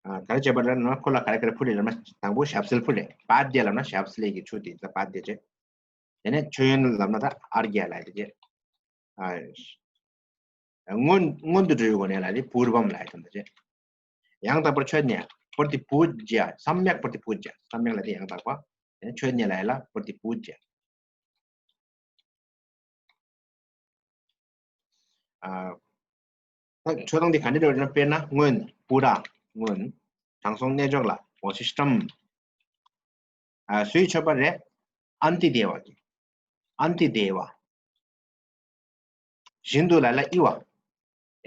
ཨ་ག་རེ་བྱས་པ་རེད་ན་ཁོ་ལ་ག་རེ་ག་རེ་ཕུལ་རེད་ལབ་ན་དང་པོ་ཞབས་བསིལ་ཕུལ་རེད། པཱ་དྱ་ལབ་ན་ཞབས་བསིལ་གྱི་ཆུ་དེ་ད་པཱ་དྱ་བྱས། དེ་ནས་མཆོད་ཡོན་ལབ་ན་ད་ཨརྒྱ་ལབ་ཡ་དེ་བྱས། ཨ་སྔོན་སྔོན་དུ་འགྲོ་བའི་སྒོ་ནས་ལ་ནི་པུར་བམ་ལབ་ཡ་དེ་འདྲ་བྱས། ཡང་དག་པར་མཆོད་ནས་པུར་ཏི་པུ་ཇ། སམ་ཡག་པུར་ཏི་པུ་ཇ། སམ་ཡག་ལབ་དེ་ཡང་དག་པ། དེ་ནས་མཆོད་ནས་ལབ་ཡ་ལ་པུར་ཏི་པུ་ཇ། ཨ། ད་མཆོད་སྟངས་འདི་ག་འདྲ་རེད་ན་དཔེར་ན་སྔོན་པུ་ར། སྔོན། དྲང་སྲོང་གནས་མཆོག་ལ་ཝ་སི་ཤྟམ། ཨ་སུའི་མཆོད་པ་རེད། ཨན་ཏི་དེ་བ་གི། ཨན་ཏི་དེ་བ། བཞིན་དུ་ལ་ལ་ཨི་བ།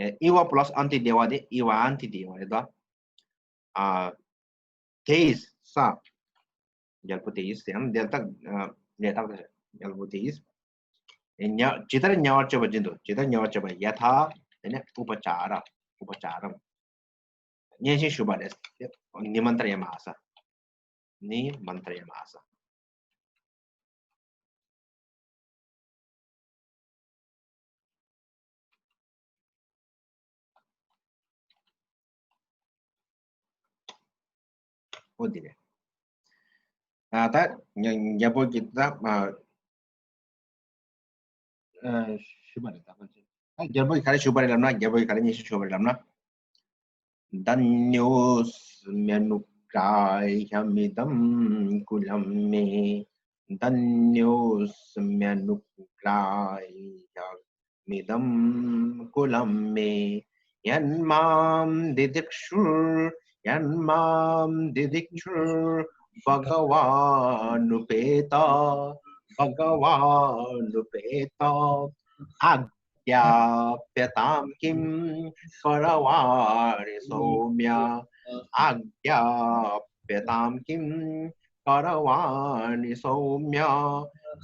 ཨི་བ་པ་ལ་སི་ཨན་ཏི་དེ་བ་དེ་ཨི་བ་ཨན་ཏི་དེ་བ་རེད་དོ། ཨ། དེ་ཡིས་ས། རྒྱལ་པོ་དེ་ཡིས་ཟེར་ཡང་དེ་དག་ལས་དག་རྒྱལ་པོ་དེ་ཡིས། ཨེ་ཉ་ཇི་ལྟར་ཉེ་བར་སྤྱོད་པ་བཞིན་དུ། ཇི་ལྟར་ཉེ་བར་སྤྱོད་པ་ཡ་ཐ། དེ་ནས་ཨུ་པ་ཅཱ་ར། ཨུ་པ་ཅཱ་རམ། སྙན་ཞིང་ཞུ་བ་རེད། ནི་མན་ཏྲ་ཡ་མ་ས། ནི་མན་ཏྲ་ཡ་མ་ས། ཨོ་དེ་རེད། ཨ་ད་ཉ་རྒྱལ་པོ་གི་ད་ཨ་ཨ་ཞུས་པ་རེད་ད། ཨ་རྒྱལ་པོ་གི་ག་རེ་ཞུས་པ་རེད་ལབ་ན། རྒྱལ་པོ་གི་ག་རེ་སྙན་ཞུ་ཞུས་པ་རེད་ལབ་ན། धन्योऽस्म्यनुग्राह्यमिदं कुलं मे। धन्योऽस्म्यनुग्राह्यमिदं कुलं मे। यन्मां दिदिक्षुर् यन्मां दिदिक्षुर्भगवानुपेता भगवानुपेता। अज्ञाप्यतां किं करवाणि सौम्य। अज्ञाप्यतां किं करवाणि सौम्य।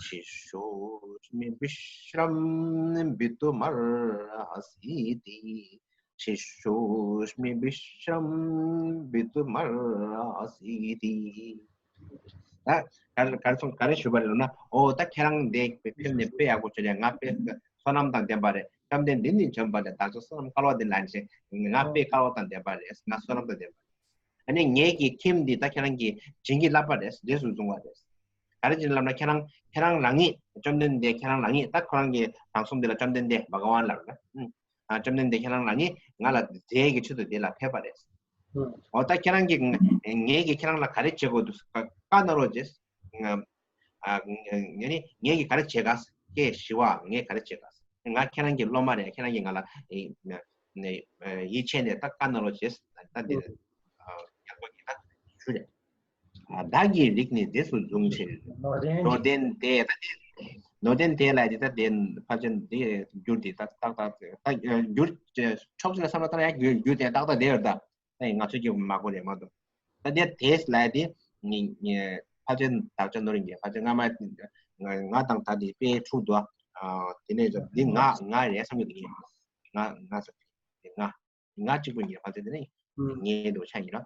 शिष्योऽस्मि विश्रम्भितुमर्हसीति। शिष्योऽस्मि विश्रम्भितुमर्हसीति། ད་ག་ག་རེ་ག་རེ་ཞུས་པ་རེད་ལབ་ན། ཨོ་ད་ཁྱེད་རང་འདི་ཕེབས་ནས་དཔེ་ཡག་པོ་བྱུང་རེད། ང་དཔེ་བསོད་ནམས་དང་ལྡན་པ་རེད། བཅོམ་ལྡན་འདས་ནི་བྱོན་པ་ལས་བདག་ཅག་བསོད་ནམས་དཀར་པོ་ལྡན་ལ་ནི་ཞེས། ང་དཔེ་དཀར་པོ་དང་ལྡན་པ་རེད། ང་བསོད་ནམས་དང་ལྡན་པ་རེད། ཨ་ནི་ངེད་ཀྱི་ཁྱིམ་འདི་ད་ཁྱེད་རང་གི་བྱིན་གྱིས་བརླབས་པ་རེད། རྗེས་སུ་བཟུང་བ་རེད། ག་རེ་བྱས་ནས་ལབ་ན། ཁྱེད་རང་ཁྱེད་རང་རང་ཉིད་བཅོམ་ལྡན་འདས་ཁྱེད་རང་རང་ཉིད། ད་ཁོ་རང་གི་བྲང་གསུམ་འདི་ལ་བཅོམ་ལྡན་འདས་བྷ་ག་ཝན་ལབ་རེད། ཨ་བཅོམ་ལྡན་འདས་ཁྱེད་རང་རང་ཉིད་ང་ལ་མཛེས་ཀྱི་ཆེད་དུ་འདི་ལ་ཕེབས་པ་རེད། ཨོ་ད་ཁྱེད་རང་གིས་ང་ངེད་ཀྱིས་ཁྱེད་རང་ལ་ག་རེ་བྱེད་དགོས་འདུག་བཀའ་གནང་རོགས་བྱེད། ང་ཨ་ངས་ནི་ངེད་ཀྱིས་ག་རེ་བྱེད་ག། ཀྱེ་ཞི་བ། ངས་ག་རེ་བྱེད་ག། ང་ཁྱེད་རང་གི་སློབ་མ་རེད། ཁྱེད་རང་གིས་ང་ལ་ཡིད་ཆེས་ནས་ད་བཀའ་གནང་རོགས་བྱེད། ད་འདི་ཡག་པོ་གི་ད་ཞུ་རེད། བདག་གི་རིགས་ནི་རྗེས་སུ་བཟུང་ཕྱིར། ནོར་ལྡན་ནོར་ལྡན་དེ་ད་དེ་ནོར་ལྡན་དེ་ལ་དེ་ད་དེ་ཕལ་ཆེར་དེ་འགྱུར་དེ་ཏག་ཏག་ཏག་ད་འགྱུར་ཕྱོགས་གཅིག་ལ་བསམ་བློ་བཏང་ཡ་འགྱུར་འགྱུར་དེ་ཏག་ཏག་དེ་ཡོད་ད། ད་ང་ཚོས་ཀྱི་མ་གོ་རེད་མ་གཏོགས། ད་དེ་དེ་ལ་དེ་ཕལ་ཆེར་དག་ཆ་ནོར་ཡིན་གྱི། ཕལ་ཆེར་སྔ་མ་ང་དང་ད་དེ་དཔེ་འཁྲུག་འདུག་ཨ་དེ་ནས་ཀྱང་འདི་ང་ང་རེད་བསམ་གྱི་འདུག་ང་ང་ཟེར་དེ་ང་ང་གཅིག་པུ་ཡིན་གྱི། ཕལ་ཆེར་དེ་ནས་ངའི་འདུག་ཆ་ཡིན་ར།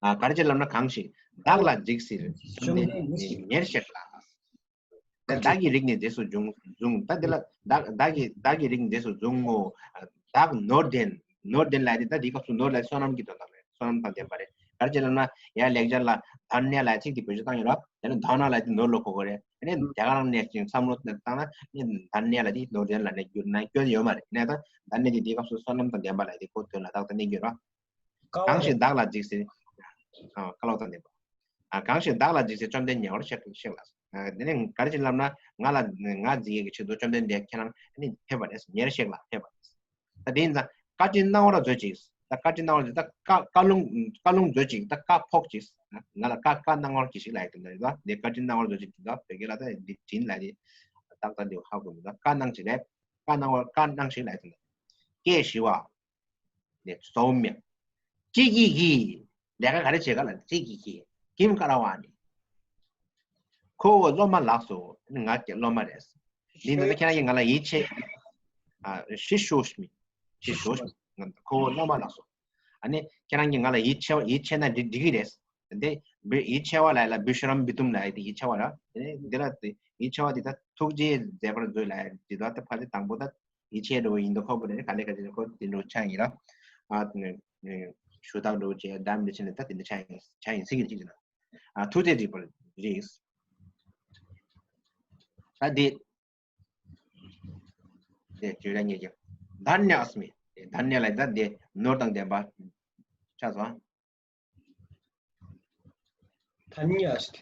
ཨ་ག་རེ་བྱས་ལབ་ན། གང་ཞིག་བདག་ལ་འཇིགས་ཟེར་བཅོམ་ལྡན་ཉེར་གཤེགས་ལ། ད་བདག་གི་རིགས་ནི་རྗེས་སུ་བཟུང་། བཟུང་། ད་འདི་ལ་བདག་བདག་གི་བདག་གི་རིགས་ནི་རྗེས་སུ་བཟུང་ངོ་། བདག་ནོར་ལྡན། ནོར་ལྡན་ལབ་ཡ་དེ་ད་འདི་སྐབས་སུ་ནོར་ལབ་ཡ་བསོད་ནམས་ཀྱི་དོན་དག་རེད། བསོད་ནམས་དང་ལྡན་པ་རེད། ག་རེ་བྱས་ལབ་ན། ཡར་ལེགས་སྦྱར་ལ་དྷ་ན་ལབ་ཡ་ཚིག་དེ་བེད་སྤྱོད་བཏང་ཡོད་ར། དེ་ནི་དྷ་ན་ལབ་ཡ་དེ་ནོར་ལ་གོ་དགོས་རེད། དེ་ནས་རྒྱ་གར་ནང་ནས་ཅིག་བསམ་བློ་བཏང་ན་ནི་དྷ་ན་ལབ་ཡ་དེ་ནོར་ལྡན་ལ་ནི་བསྒྱུར་ན་སྐྱོན་ཡོད་མ་རེད། ནས་ད་དྷ་ན་དེ་འདི་སྐབས་སུ་བསོད་ནམས་དང་ལྡན་པ་ལབ་ཡ་དེ་གོ་དོན་ལ་ཏག་ཏག་གནས་ཀྱི་ཡོད་ར། གང་ཞིག་བདག་ལ་འཇིགས་ཟེར། ཨ་བཀའ་སློབ་དང་ལྡན་པ། ཨ་གང་ཞིག་བདག་ལ་འཇིགས་ཟེར་བཅོམ་ལྡན་ཉེ་བར་གཤེགས་གཤེགས་ལ། ཨ་དེ་ནས་ག་རེ་བྱས་ལབ་ན། ང་ལ་ང་འཇིགས་ཡས་ཀྱི་ཆེད་དུ་བཅོམ་ལྡན་འདས་ཁྱེད་རང་ནི་ཕེབས་པ་རེད། ཉེར་གཤེགས་ལ་ཕེབས་པ་རེད། ད་དེ་ཡིན་ཙང་བཀའ་དྲིན་གནང་བར་མཛོད་ཅིག་ད་བཀའ་དྲིན་གནང་བར་མཛོད། ད་བཀའ་བཀའ་ལུང་བཀའ་ལུང་མཛོད་ཅིག་ད་བཀའ་ཕོག་ཅིག་ང་ལ་བཀའ་བཀའ་གནང་བར་གྱིས་ཤིག་ལབ་ཡག་དེ་འདྲ་རེད། ད་དེ་བཀའ་དྲིན་གནང་བར་མཛོད་ཅིག་ད་བོད་སྐད་ལ་ད་འདི་དྲིན་ལབ་དེ་ཏག་ཏག་འདི་ཧ་གོ་མི་འདུག་བཀའ་གནང་ཅིག་རེད། བཀའ་གནང་བར་བཀའ་གནང་ཞིག་ལབ་ཡག་དེ་འདྲ། ཀྱེ་ཞི་བ། ནས་སོམྱ། ཅི་གི་གི། ལས་ཀ་ག་རེ་བྱེད་ག་ལ། ཅི་གི་གི། ཀིམ་ཀ་ར་ཝ་ནི། ཁོ་བོ་སློབ་མ་ལགས་སོ། ང་ཀྱི་སློབ་མ་རེད། འདི་ནི་ཁྱེད་རང་གིས་ང་ལ་ཡིད་ཆེས། ཨ་ཤི་ཤོ་ཤི་མི། ཤི་ཤོ་ཤི་མི། ཁོ་བོ་སློབ་མ་ལགས་སོ། ཨ་ནི་ཁྱེད་རང་གིས་ང་ལ་ཡིད་ཆེས་ཡིད་ཆེས་ན་འགྲིག་འགྲིག་གི་རེད། དེ་ཡིད་ཆེས་པ་ལ་ལ་བི་ཤ་རམ་བི་ཏུམ་ལ་ཡིད་ཆེས་པ་ལ། དེ་འདི་ལ་ཡིད་ཆེས་པ་འདི་ད་ཐུགས་རྗེ་མཛད་པར་མཛོད་ལ་འདི་ད་ད་ཕ་ཚེ་དང་པོ་ད། ཡིད་ཆེས་འགྲོ་བ་ཡིན་དུ་ཁོག་པོ་རེ་ག་ལེ་ག་ཅི་ཁོ་དེ་འགྲོ་ཆ་ཡིན་ར། ཨ་ཞུ་དག་འགྲོ་ཅེས་འདམ་འདི་ཆེ་ནས་ད་དེ་འདྲ་ཆ་ཡིན་ཆ་ཡིན་ཟེར་གྱི་ཅིག་ན། ཨ་ཐུགས་རྗེ་རིག་པར་རིགས། ད་འདི་དེ་བརྗོད་ར་ཉེ་ཀྱང་དྷ་ནྱ་ཨསྨི། དྷ་ནྱ་ལ་ད་འདི་ནོར་དང་ལྡན་པ་ཆགས་སོང་། धन्य अस्ति।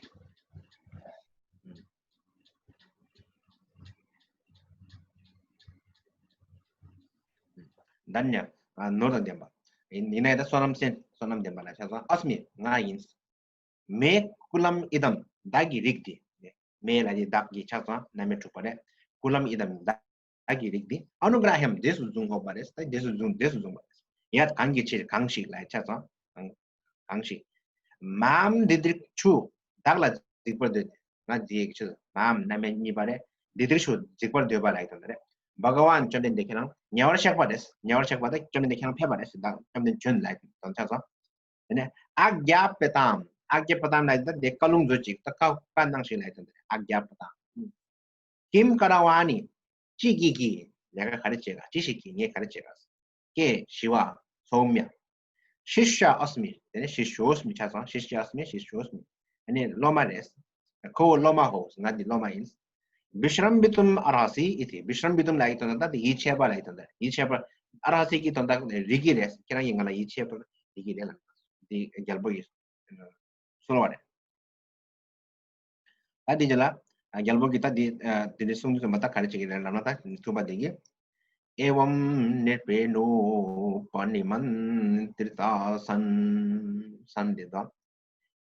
धन्य ནོར་དང་ལྡན་པ། ཡིན་ཡིན་ནའི་ད་བསོད་ནམས་ཅན་བསོད་ནམས་ལྡན་པ་ལ་ཆགས་སོང་། ཨསྨི། ང་ཡིན། མེ་ཀུ་ལམ་ཨི་དམ། བདག་གི་རིགས་དེ། མེ་ལ་དེ་བདག་གི་ཆགས་སོང་། རྣམ་དབྱེ་དྲུག་པ་རེད། ཀུ་ལམ་ཨི་དམ། བདག་གི་རིགས་འདི་ཨ་ནུ་གྲ་ཧྱམ་རྗེས་སུ་བཟུང་དགོས་པ་རེད། ད་རྗེས་སུ་བཟུང་རྗེས་སུ་བཟུང་བ་རེད། ཡ་གང་གི་ཕྱིར་གང་ཞིག་ལ་ཆ་ཚང་། གང་ཞིག་མའམ་དི་དིར་ཆུ། བདག་ལ་འཇིགས་པར་འདོད། ང་འཇིགས་ཡས་ཀྱི་ཆེད་དུ་མའམ་རྣམ་དབྱེ་གཉིས་པ་རེད། དི་དིར་ཆུ་འཇིགས་པར་འདོད་པ་ལ་ཡི་དོན་དུ་རེད། བྷ་ག་ཝན་བཅོམ་ལྡན་འདས་ཁྱེད་རང་ཉེ་བར་གཤེགས་པ་རེད། ཉེ་བར་གཤེགས་པ་དེ་བཅོམ་ལྡན་འདས་ཁྱེད་རང་ཕེབས་པ་རེད་ཟེར། བདག་བཅོམ་ལྡན་བྱོན་ལ་ཡི་དོན་ཆ་ཚང་། དེ་ནས་ཨཀྱ་པ་ཏམ། ཨཀྱ་པ་ཏམ་ལ་ཡི་དོན་དེ་བཀའ་ལུང་མཛོད་ཅིག་ད་བཀའ་བཀའ་གནང་ཞིག་ལ་ཡི་དོན་དུ་རེད། ཨཀྱ་པ་ཏམ། ཀིམ་ཀ་ར་ཝ་ནི། ཅི་གི་གི། ལས་ཀ་ག་རེ་བྱེད་ག་ཅི་ཞིག་གིས་ངས་ག་རེ་བྱེད་ག་ཀྱེ་ཞི་བ། སོམྱ། शिष्य अस्मि, དེ་ནས་शिष्योऽस्मि ཆ་ཚང་། शिष्य अस्मि, शिष्योऽस्मि། ཨ་ནི་སློབ་མ་རེད། ཁོ་བོ་སློབ་མ་ཧོ། ང་འདི་སློབ་མ་ཡིན། विश्रम्भितुम् अर्हसि इति། विश्रम्भितुम् ལབ་ཡག་གི་དོན་དག་དེ་ཡིད་ཆེས་པ་ལབ་ཡག་གི་དོན་དག། ཡིད་ཆེས་པ། अर्हसि གི་དོན་དག་རིག་གི་རེད། ཁྱེད་རང་གིས་ང་ལ་ཡིད་ཆེས་པ་རིག་གི་རེད་ལབ། འདི་རྒྱལ་པོ་ཡིས་གསོལ་བ་རེད། ད་འདི་རྗེས་ལ་རྒྱལ་པོ་གིས་ད་འདི་འདི་འདྲའི་གསུང་དུས་ཙམ་པ་ད་ག་རེ་བྱེད་ཀྱི་རེད་ལབ་ན། ད་ཐུབ་པ་འདི་གིས། एवं नृपेणोपनिमन्त्रितासन्। सन् འདི་དང་།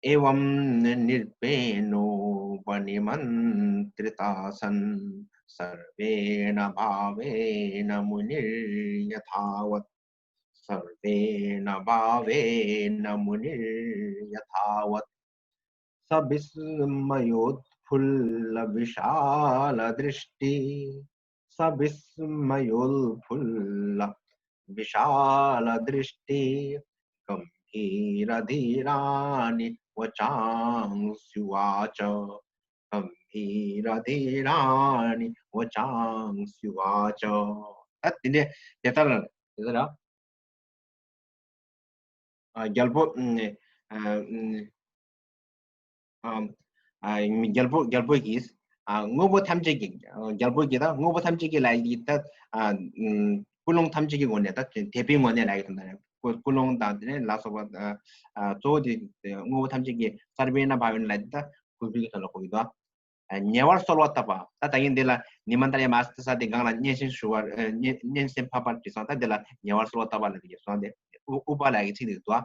एवं नृपेणोपनिमन्त्रितासन्। सर्वेण भावेन मुनिर्यथावत्। सर्वेण भावेन मुनिर्यथावत्। स विस्मयोत्फुल्लविशालदृष्टि। स विस्मयोत्फुल्ल विशालदृष्टि। गम्भीरधीराणि वचांस्युवाच। गम्भीरधीराणि वचांस्युवाच। ད་དེ་འདྲ་དེ་ལྟར་དེ་ལྟར། ཨ། རྒྱལ་པོ། ཨ། ཨ། ཨ། རྒྱལ་པོ་རྒྱལ་པོ་གིས། ཨ། དངོས་པོ་ཐམས་ཅད་ཀྱི། རྒྱལ་པོ་གིས་ད་དངོས་པོ་ཐམས་ཅད་ཀྱི་ལ་ཡི་ད། ཨ། ཀུན་སློང་ཐམས་ཅད་ཀྱི་ངོས་ནས། ད་དད་པའི་ངོས་ནས་ལ་ཡི་དང་། ད་ཀུན་སློང་དང་དེ་ནས་ལ་སོགས་པ། ཨ། གཙོ་བོ་དེ་དངོས་པོ་ཐམས་ཅད་ཀྱི། सर्वेण भावेन ལ་ཡི་ད་གུས་པའི་ཐོག་ལ་གོ་གི་འདུག། ཉེ་བར་གསོལ་བ་བཏབ་པ། ད་ད་ཡིན་འདི་ལ་निमन्त्रितम् अर्हसि ས་དེ་སྒང་ལ་སྙན་སེང་ཞུ་བར། སྙན་སྙན་སེང་ཕབ་པར་བྲིས་སོང་། ད་འདི་ལ་ཉེ་བར་གསོལ་བ་བཏབ་པ་ལ་དེ་གི་སོང་སྟེ། ཨུ་ཨུ་པ་ལ་ཡི་ཚིག་དེ་འདུག།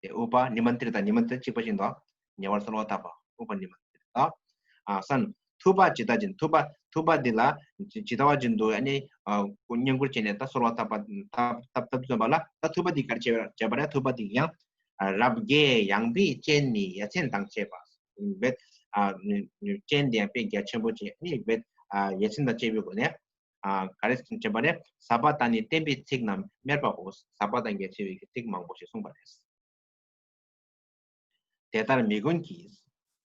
དེ་ཨུ་པ་निमन्त्रित། निमन्त्रित གཅིག་པ་ཞིག་འདུག། ཉེ་བར་གསོལ་བ་བཏབ་པ། ཨུ་པ་निमन्त्रित། ཨ། སན། ཐུབ་པ་ཇི་ལྟ་བཞིན། ཐུབ་པ་ཐུབ་པ་འདི་ལ་ཇི་ལྟ་བ་བཞིན་དུ། ཨ་ནི། ཨ། བསྙེན་བཀུར་བྱས་ནས་ད་གསོལ་བ་བཏབ་པ། བཏབ་བཏབ་བཏབ་ཙམ་པ་ལ། ད་ཐུབ་པ་འདི་ག་རེ་བྱས་པ་རེད། ཐུབ་པ་འདི་ཡང་། ཨ། རབ་དགྱེས་ཡངས་པའི་སྤྱན་ནི་ཡ་མཚན་དང་བཅས་པ། བེད། ཨ། སྤྱན་དེ་ཡང་དཔེ་རྒྱ་ཆེན་པོ་བྱས། ཨ་ནི་བེད། ཨ། ཡ་མཚན་དང་བཅས་པའི་སྒོ་ནས། ཨ། ག་རེ་བྱས་པ་རེད། ཟབ་པ་དང་ནི་བསྟན་པའི་ཚིག་རྣམས་སྨྲས་པའོ། ཟབ་པ་དང་རྒྱ་ཆེ་བའི་ཚིག་མང་པོ་ཞིག་གསུངས་པ་རེད། དེ་ལྟར་མི་མགོན་གྱིས།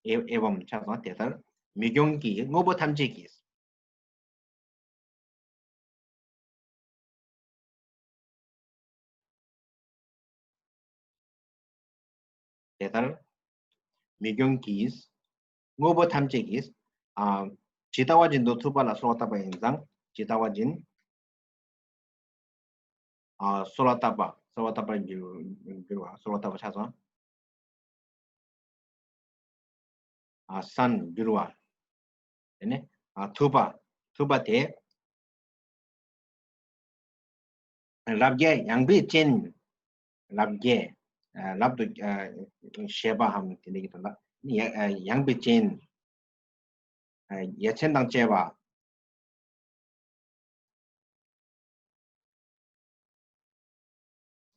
ཨེ། ཨེ་ཝམ་ཆ་ཚང་། དེ་ལྟར་མི་མགོན་གྱིས། དངོས་པོ་ཐམས་ཅད་ཀྱིས། དེ་ལྟར་མི་མགོན་གྱིས། དངོས་པོ་ཐམས་ཅད་ཀྱིས། ཨ། ཇི་ལྟ་བ་བཞིན་དུ་ཐུབ་པ་ལ་གསོལ་བ་བཏབ་པ་ཡིན་ཙང་། ཇི་ལྟ་བ་བཞིན། ཨ། གསོལ་བ་བཏབ་པ། གསོལ་བ་བཏབ་པར་འགྱུར་འགྱུར་བ། གསོལ་བ་བཏབ་པ་ཆ་ཚང་། ཨ། སན་འགྱུར་བ། དེ་ནས། ཨ། ཐུབ་པ། ཐུབ་པ་དེ། རབ་དགྱེས་ཡངས་པའི་སྤྱན། རབ་དགྱེས། ཨ། རབ་ཏུ། ཨ། བཞད་པའམ་དེ་འདྲ་གི་དོན་དག་ཡ། ཨ། ཡངས་པའི་སྤྱན། ཨ། ཡ་མཚན་དང་བཅས་པ།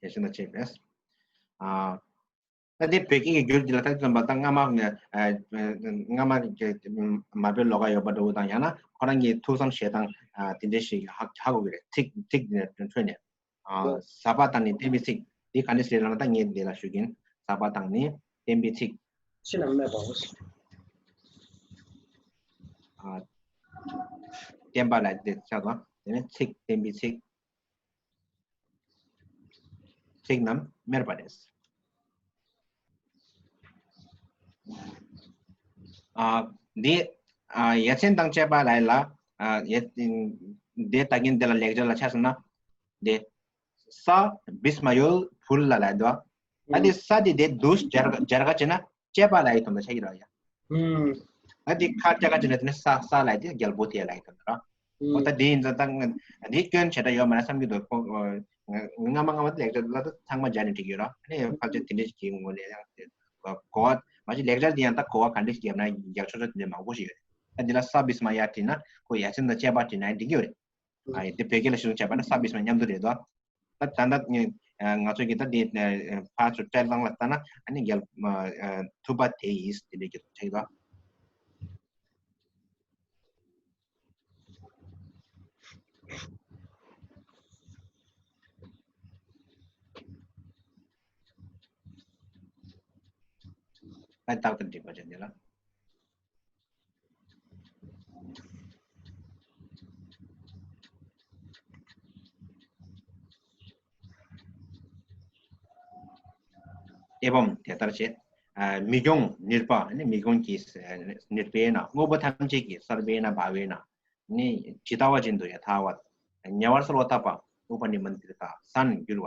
ཡ་མཚན་དང་བཅས་པས། ཨ། ད་དེ་བོད་སྐད་ཀྱི་འགྱུར་འདི་ལ་ད་ཙམ་པ་ད་སྔ་མ། ཨ། སྔ་མ་གི་མ་བོད་ལོགས་ཀ་ཡོད་པ་འདྲ་བོ་དང་། ཡང་ན་ཁོ་རང་གི་ཐུགས་བསམ་བཞེས་སྟངས། ཨ། དེ་འདྲ་ཞིག་ཧ་ཧ་གོ་གི་རེད། ཚིག་ཚིག་འདི་ནས་འཕྲོས་ནས། ཨ། ཟབ་པ་དང་ནི་བསྟན་པའི་ཚིག། འདི་ག་འདྲ་ཞིག་རེད་ལབ་ན། ད་ངས་འདི་ལ་ཞུ་གིན། ཟབ་པ་དང་ནི་བསྟན་པའི་ཚིག། ཕྱི་ནང་སྨྲས་པའོ། ཨ། བསྟན་པ་ལ་དེ་ཆ་དང་། དེ་ནས་ཚིག། བསྟན་པའི་ཚིག། ཚིག་རྣམས་སྨྲས་པ་རེད། ཨ། འདི། ཨ། ཡ་མཚན་དང་བཅས་པ་ལ་ཡི་ལ། ཨ། ཡ། འདི་ད་གིན་འདི་ལ་ལེགས་སྦྱར་ལ་ཆ་བཞག་ན། འདི། ས་བིསྨ་ཡོད་ཕུལ་ལ་ལ་འདུག། ཨ། འདི་ས་འདི་དེ་དུས་སྦྱར་སྦྱར་ག་བྱས་ན་བཅས་པ་ལ་ཡི་དོན་དག་ཆགས་ཀྱི་རེད་ཡ། ཨ། འདི་ཁ་བཅད་ག་བྱས་ན་དེ་ནི་ས་ས་ལ་ཡི་དེ་རྒྱལ་པོ་དེ་ལ་ཡི་དོན་དག་རེད། འོ། ད་དེ་ཡིན་ཙང་ད་འདི་སྐྱོན་བྱེ་བྲག་ཡོད་མ་རེད་བསམ་གྱི་འདུག། ཁོ། སྔ་མ་སྔ་མ་ལེགས་སྦྱར་ལ་ད་ཚང་མ་སྦྱར་ནས་འགྲིག་གི་ཡོད་རེད། ཨ་ནི་ཕལ་ཆེར་དེ་འདྲ་ཞིག་གི་ངོས་ནས་ཡང་གོ་བ་མ་གཞི་ལེགས་སྦྱར་འདི་ཡང་ད་གོ་བ་ག་འདྲ་ཞིག་བརྒྱབ་ན་རྒྱག་ཆོག་ཆོག་དེ་འདྲ་མང་པོ་ཞིག་ཡོད་རེད། ད་འདི་ལ་ས་བིསྨ་ཡ་བྲིས་ན། ཁོ་ཡ་མཚན་དང་བཅས་པ་བྲིས་ན་ཡང་འགྲིག་གི་ཡོད་རེད། ཨ། ཡ། དེ་བོད་སྐད་ལ་གཞི་བཟུང་བྱས་པ་ན་ས་བིསྨ་མཉམ་དུ་རེད་དོ། ད་ད་ལྟ་ང་ཚོ་གི་ད་དེ་ཕར་ཚུར་བཀྲལ་སྟངས་ལ་ལྟ་ན། ཨ་ནི་རྒྱལ། ཨ། ཐུབ་པ་དེ་ཡིས་དེ་འདྲ་གི་ཆགས་ཀྱི་འདུག། ཨ། རྟགས་དང་འགྲིག་པ་བྱས་འདི་ལ། ཐེ་བམ་དེ་ལྟར་བྱེད། ཨ་མི་སྐྱོང་ནུས་པ་ནི་མི་སྐྱོང་གི་ནུས་པས་ན། དངོས་པོ་ཐམས་ཅད་ཀྱི་སརྦ་ན་བྷ་ཝེ་ན་ནི་ཇི་ལྟ་བ་བཞིན་དུ་ཡ་ཐ་བ་ཉེ་བར་སོལ་བ་བཏབ་པ་ཨུ་པ་ནི་མན་ཏི་ཀ་སརྦ་ན་འགྱུར་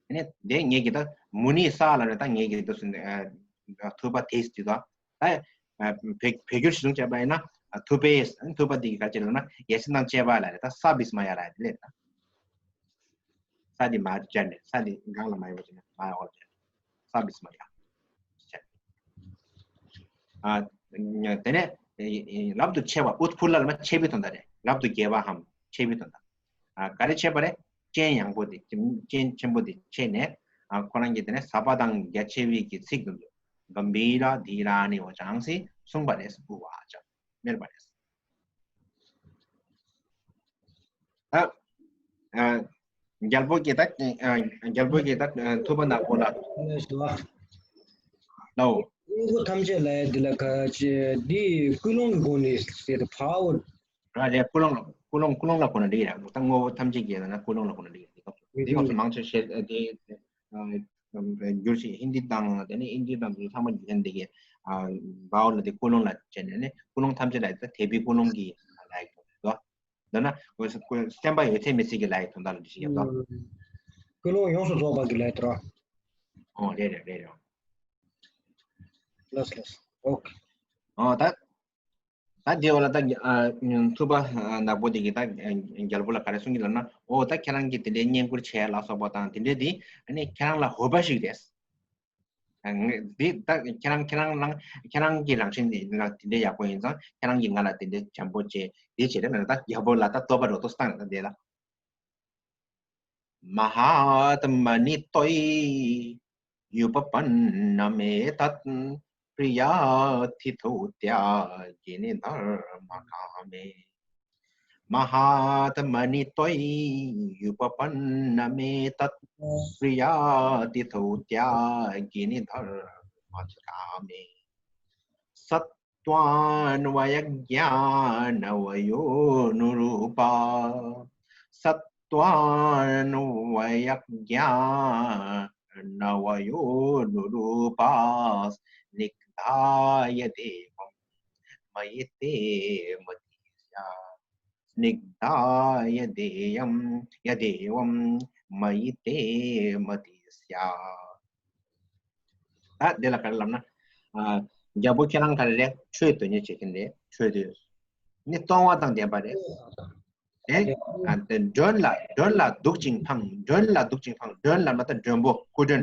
བ། ནི་དེ་ངེད་ཀྱི་ད་མུ་ནི་ས་ལ་ནི་ད་ངེད་ཀྱི་ད་ཐུབ་པ་དེ་ཇི་ལྟ། ད་བོད་བོད་བསྒྱུར་ཞིག་བྱས་པ་ཡིན་ན་ཐུབ་པས་ཐུབ་པ་འདི་ག་ཅི་ལབ་ན་ཡ་སི་དང་བཅས་པ་ལ་རེད། ད་ས་བིས་མ་ཡ་ལ་རེད་ལེ། ད་ས་འདི་མ་སྦྱར་ནས་ས་འདི་སྒང་ལ་མ་ཡོང་བ་བྱས་ནས་མ་ཡོང་བ་བྱས་ས་བིས་མ་ཡ། ཨ་དེ་ནས་རབ་ཏུ་ཕྱེ་བ་ཨུཏྤུལ་ལ་ལ་མ་ཕྱེ་བའི་དོན་དག་རེད། རབ་ཏུ་རྒྱས་པའམ་ཕྱེ་བའི་དོན་དག་ཨ་ག་རེ་བྱས་པ་རེད། སྤྱན་ཡངས་པོ་དེ་སྤྱན་ཆེན་པོ་དེ་ཕྱེ་ནས་ཨ་ཁོ་རང་གིས་དེ་ནས་ཟབ་པ་དང་རྒྱ་ཆེ་བའི་གི་ཚིག་དུ་འདུག་གམ་བི་ར་དྷི་ར་ནི་ཝ་ཅང་སི་གསུངས་པ་རེད། ཨུ་ཝ་ཅང་སྨྲས་པ་རེད། ད་ཨ་རྒྱལ་པོ་གིས་ད་ཨ་རྒྱལ་པོ་གིས་ད་ཨ་ཐུབ་པ་ནག་པོ་ལ། ལགས་སོ། ལའོ། དངོས་པོ་ཐམས་ཅད་ལ་འདི་ལ་ག་ཅི་འདི་ཀུན་སློང་གི་སྒོ་ནས་ཟེར་ཏེ་ཕ་བོ། ར་རེད། ཀུན་སློང་ལ་ཀུན་སློང་ཀུན་སློང་ལ་གོ་ན་འགྲིག་རེད། ད་དངོས་པོ་ཐམས་ཅད་ཀྱི་ལ་ན་ཀུན་སློང་ལ་གོ་ན་འགྲིག་རེད། འདི་སྐབས་སུ་འདི་སྐབས་སུ་མང་ཆེ་བཤད་དེ་འགྱུར་ཞིག་ཧིན་དི་དང་དེ་ནས་ཨིན་ཇི་དང་དེ་ཚང་མ་འགྱུར་མཁན་དེ་གི་བའོ་ལ་དེ་ཀུན་སློང་ལ་བྱས་ནས་ནི་ཀུན་སློང་ཐམས་ཅད་ལ་ད་དད་པའི་ཀུན་སློང་གི་ལ་ཡིག་དོན་དག་འདི་ན་སེམས་པ་ཡོད་ཚད་མེད་ཚད་ཀྱི་ལ་ཡིག་དོན་དག་ལ་འགྲེལ་བཤད་རྒྱབ་དོ། ཀུན་སློང་ཡོངས་སུ་རྫོགས་པ་གི་ལ་ཡིག་དོན། ཨོ་རེད་རེད་རེད་རེད། ལགས་ལགས། ཨོ་ཁེ། ཨོ་ད། ད་དེ་འོ་ལ་ད་ཨ་ཐུབ་པ་ནག་པོ་དེ་གིས་ད་རྒྱལ་པོ་ལ་ག་རེ་གསུང་གི་ལབ་ན། ཨོ་ད་ཁྱེད་རང་གིས་དེ་འདྲའི་བསྙེན་བཀུར་བྱས་ལ་སོགས་པ་དང་དེ་འདྲའི་དེ་ཨ་ནི་ཁྱེད་རང་ལ་འོས་པ་ཞིག་རེད། ཨ་ངས་འདི་ད་ཁྱེད་རང་ཁྱེད་རང་རང་ཁྱེད་རང་གི་རང་བཞིན་དེ་ལ་དེ་འདྲའི་ཡག་པོ་ཡིན་ཙང་ཁྱེད་རང་གིས་ང་ལ་དེ་འདྲའི་བྱམས་པོ་བྱས་དེ་བྱས་རེད་ན། ད་རྒྱལ་པོ་ལ་ད་བསྟོད་པ་འགྲོ་ཏོ་བཏང་ད་དེ་ལ། महात्मनि त्वयि युपपन्नमेतत् प्रियातिथौ त्यागिनि धर्मकामे। महात्मनि त्वयि युपपन्नमेतत् प्रियातिथौ त्यागिनि धर्मकामे। सत् त्वान्वयज्ञानवयोनुरूपा। सत्त्वान्वयज्ञानवयोनुरूपास्निग्धा यदेवं मयि ते मतिस्या। स्निग्धा यदेयं यदेवं मयि ते मतिस्या। ད་འདི་ལ་ག་རེ་ལབ་ན། ཨ་རྒྱལ་པོ་ཁྱེད་རང་ག་རེ་རེད། ཆོས་དོན་གཉེར་བྱེད་མཁན་རེད། ཆོས་དོན་ནི་གཏོང་བ་དང་ལྡན་པ་རེད། དེ་ཨ་དེ་མགྲོན་ལ་མགྲོན་ལ་འདུག་ཅིང་འཕངས། མགྲོན་ལ་འདུག་ཅིང་འཕངས། མགྲོན་ལ་མ་ད་མགྲོན་པོ་སྐུ་མགྲོན།